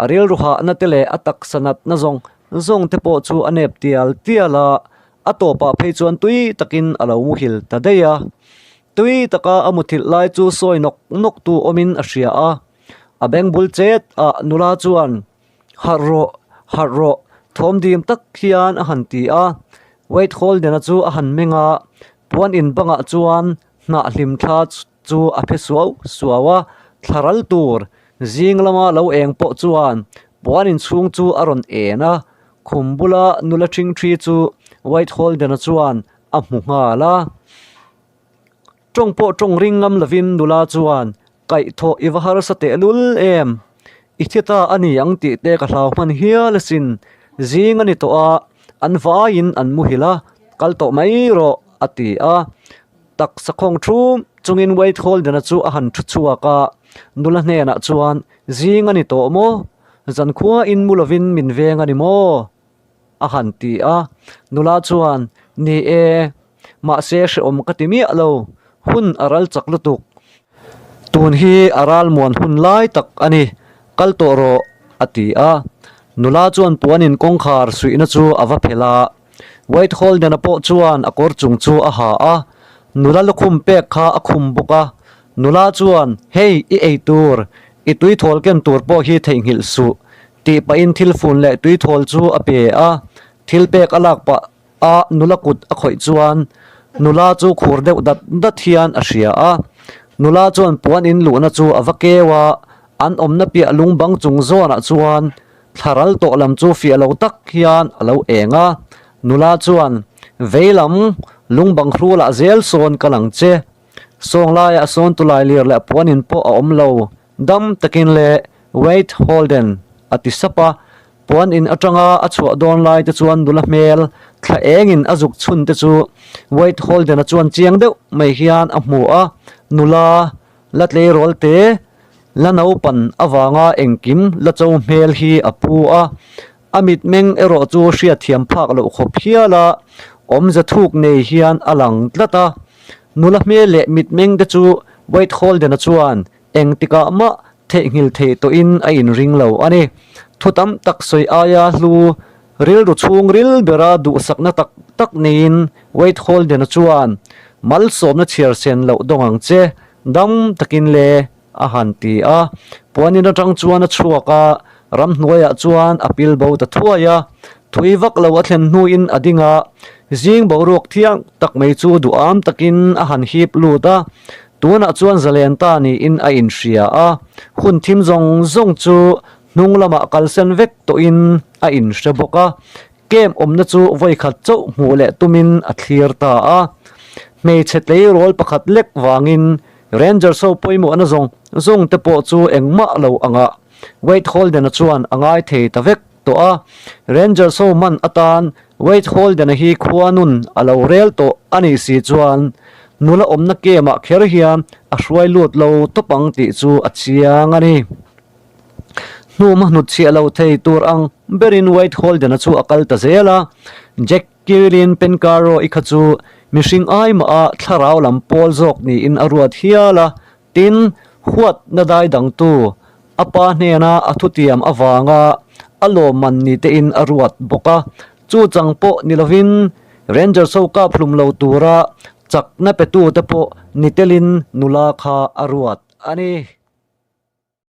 A rilru hahna te leh a taksa natna zawng zawng te pawh chu a nep tial tial a, a tawpah phei chuan tui takin a lo muhil ta daih a. Tui taka a muthilh lai chu sawi nawk nawk tu awmin a hria a, a beng bul chet ah nula chuan Harh rawh, harh rawh, thawm dim tak hian a han ti a. Wade Holden-a chu a han meng a, puan in bangah chuan hnah hlim thla chu a phe suau suau a, thla ral tur zing lama lo eng pawh chuan puan in chhung chu a rawn en a, khum bula nula ṭhingṭhi chu Wade Holden-a chuan a hmu nghal a. Tawng pawh tawng ring ngam lovin nula chuan kaihthawh i va harsa tehlul em? I thi ta a ni ang tih te ka hlau hman hial asin. Zing a ni tawh a, an vaiin an muhil a, kal tawh mai rawh a ti a. Taksa khawng thum chungin Wade Holden-a chu a han thu chhuak a, nula hnenah chuan, Zing a ni tawh maw? Zankhuain mu lovin min veng a ni maw? a han ti a, nula chuan, Ni e, mahse hrehawm ka ti miah lo, hun a ral chak lutuk. Tun hi a ral muan hun lai tak a ni, kal tawh rawh, a ti a. Nula chuan puanin kawngkhar suihna chu a va phelh a, White Holden-a pawh chuan a kawr chung chu a ha a, nula lukhum pek kha a khum bawk a. Nula chuan, Hei, i ei tur, i tuithawl ken tur pawh hi theihnghilh suh, Tih pahin thil fun leh tuithawl chu a pe a, thil pek a lak pah a nula kut a khawih chuan nula chu khur deuh dat dat hian a hria a. Nula chuan puan in luhna chu a va keu a, an awmna piah lung bang chung zawnah chuan thla ral tawh lam chu fiah lo tak hian a lo eng a. Nula chuan, Vei lam, lung bang hrulah zel sawn ka lang che. Sawng laiah sawn tulai lir leh puan in pawh a awm lo. Dam takin le Wade Holden a ti sap a, puan in atanga a chhuah dawn lai te chuan nula hmel thla engin a zuk chhun te chu Wade Holden-a chuan chiang deuh mai hian a hmu a, nula la tleirawl te la naupan avanga engkim la cho hmel hi a pu a, a mitmeng erawh chu hriatthiam phak loh khawp hial a, awmze thuk nei hian a lang tlat a, nula hmel leh mitmeng te chu Wade Holden-a chuan Engtikah mah theihnghilh theih tawhin a inring lo a ni. Thu tam tak sawi aia hlu rilru chhungril bera duhsakna tak tak neiin Wade Holden-a chuan, Malsawmna chhiar sen loh dawng ang che, dam takin le! A han ti a. Puanin atang chuan a chhuak a, ramhnuaiah chuan a pil bo ta thuai a. Thui vak lo a thlen hnuin a ding a, zing boruak thiang tak mai chu duham takin a han hip lut a. Tunah chuan zalen ta niin a inhria a, hun thim zawng zawng chu hnung lamah kalsen vek tawhin a inhre bawk a. Camp awmna chu vawikhat chauh hmuh leh tumin a thlir ta a. Hmeichhe tleirawl pakhat lek vangin Rangers ho pawimawhna zawng zawng te pawh chu engmah lo angah Wade Holden-a chuan a ngai thei ta vek tawh a. Rangers ho man atan Wade Holden-a hi khua nun a lo rel tawh a nih si chuan nula awmna camp-ah kher hian a hruai lut lo tawp ang tih chu a chiang a ni. Hnum a hnutchhiah lo thei tur ang berin White Holden-a chu a kal ta zel a. Jack Kirlin Pencaro i kha chu mihring ai mah a thlarau lam pawl zawk niin a ruat hial a, tin, huatna dai dangtu a pa hnena a thutiam avanga a lawmman ni tein a ruat bawk a. Chu chang pawh ni lovin Rangers ho kap hlum lo tura chakna petute pawh ni telin nula kha a ruat a ni.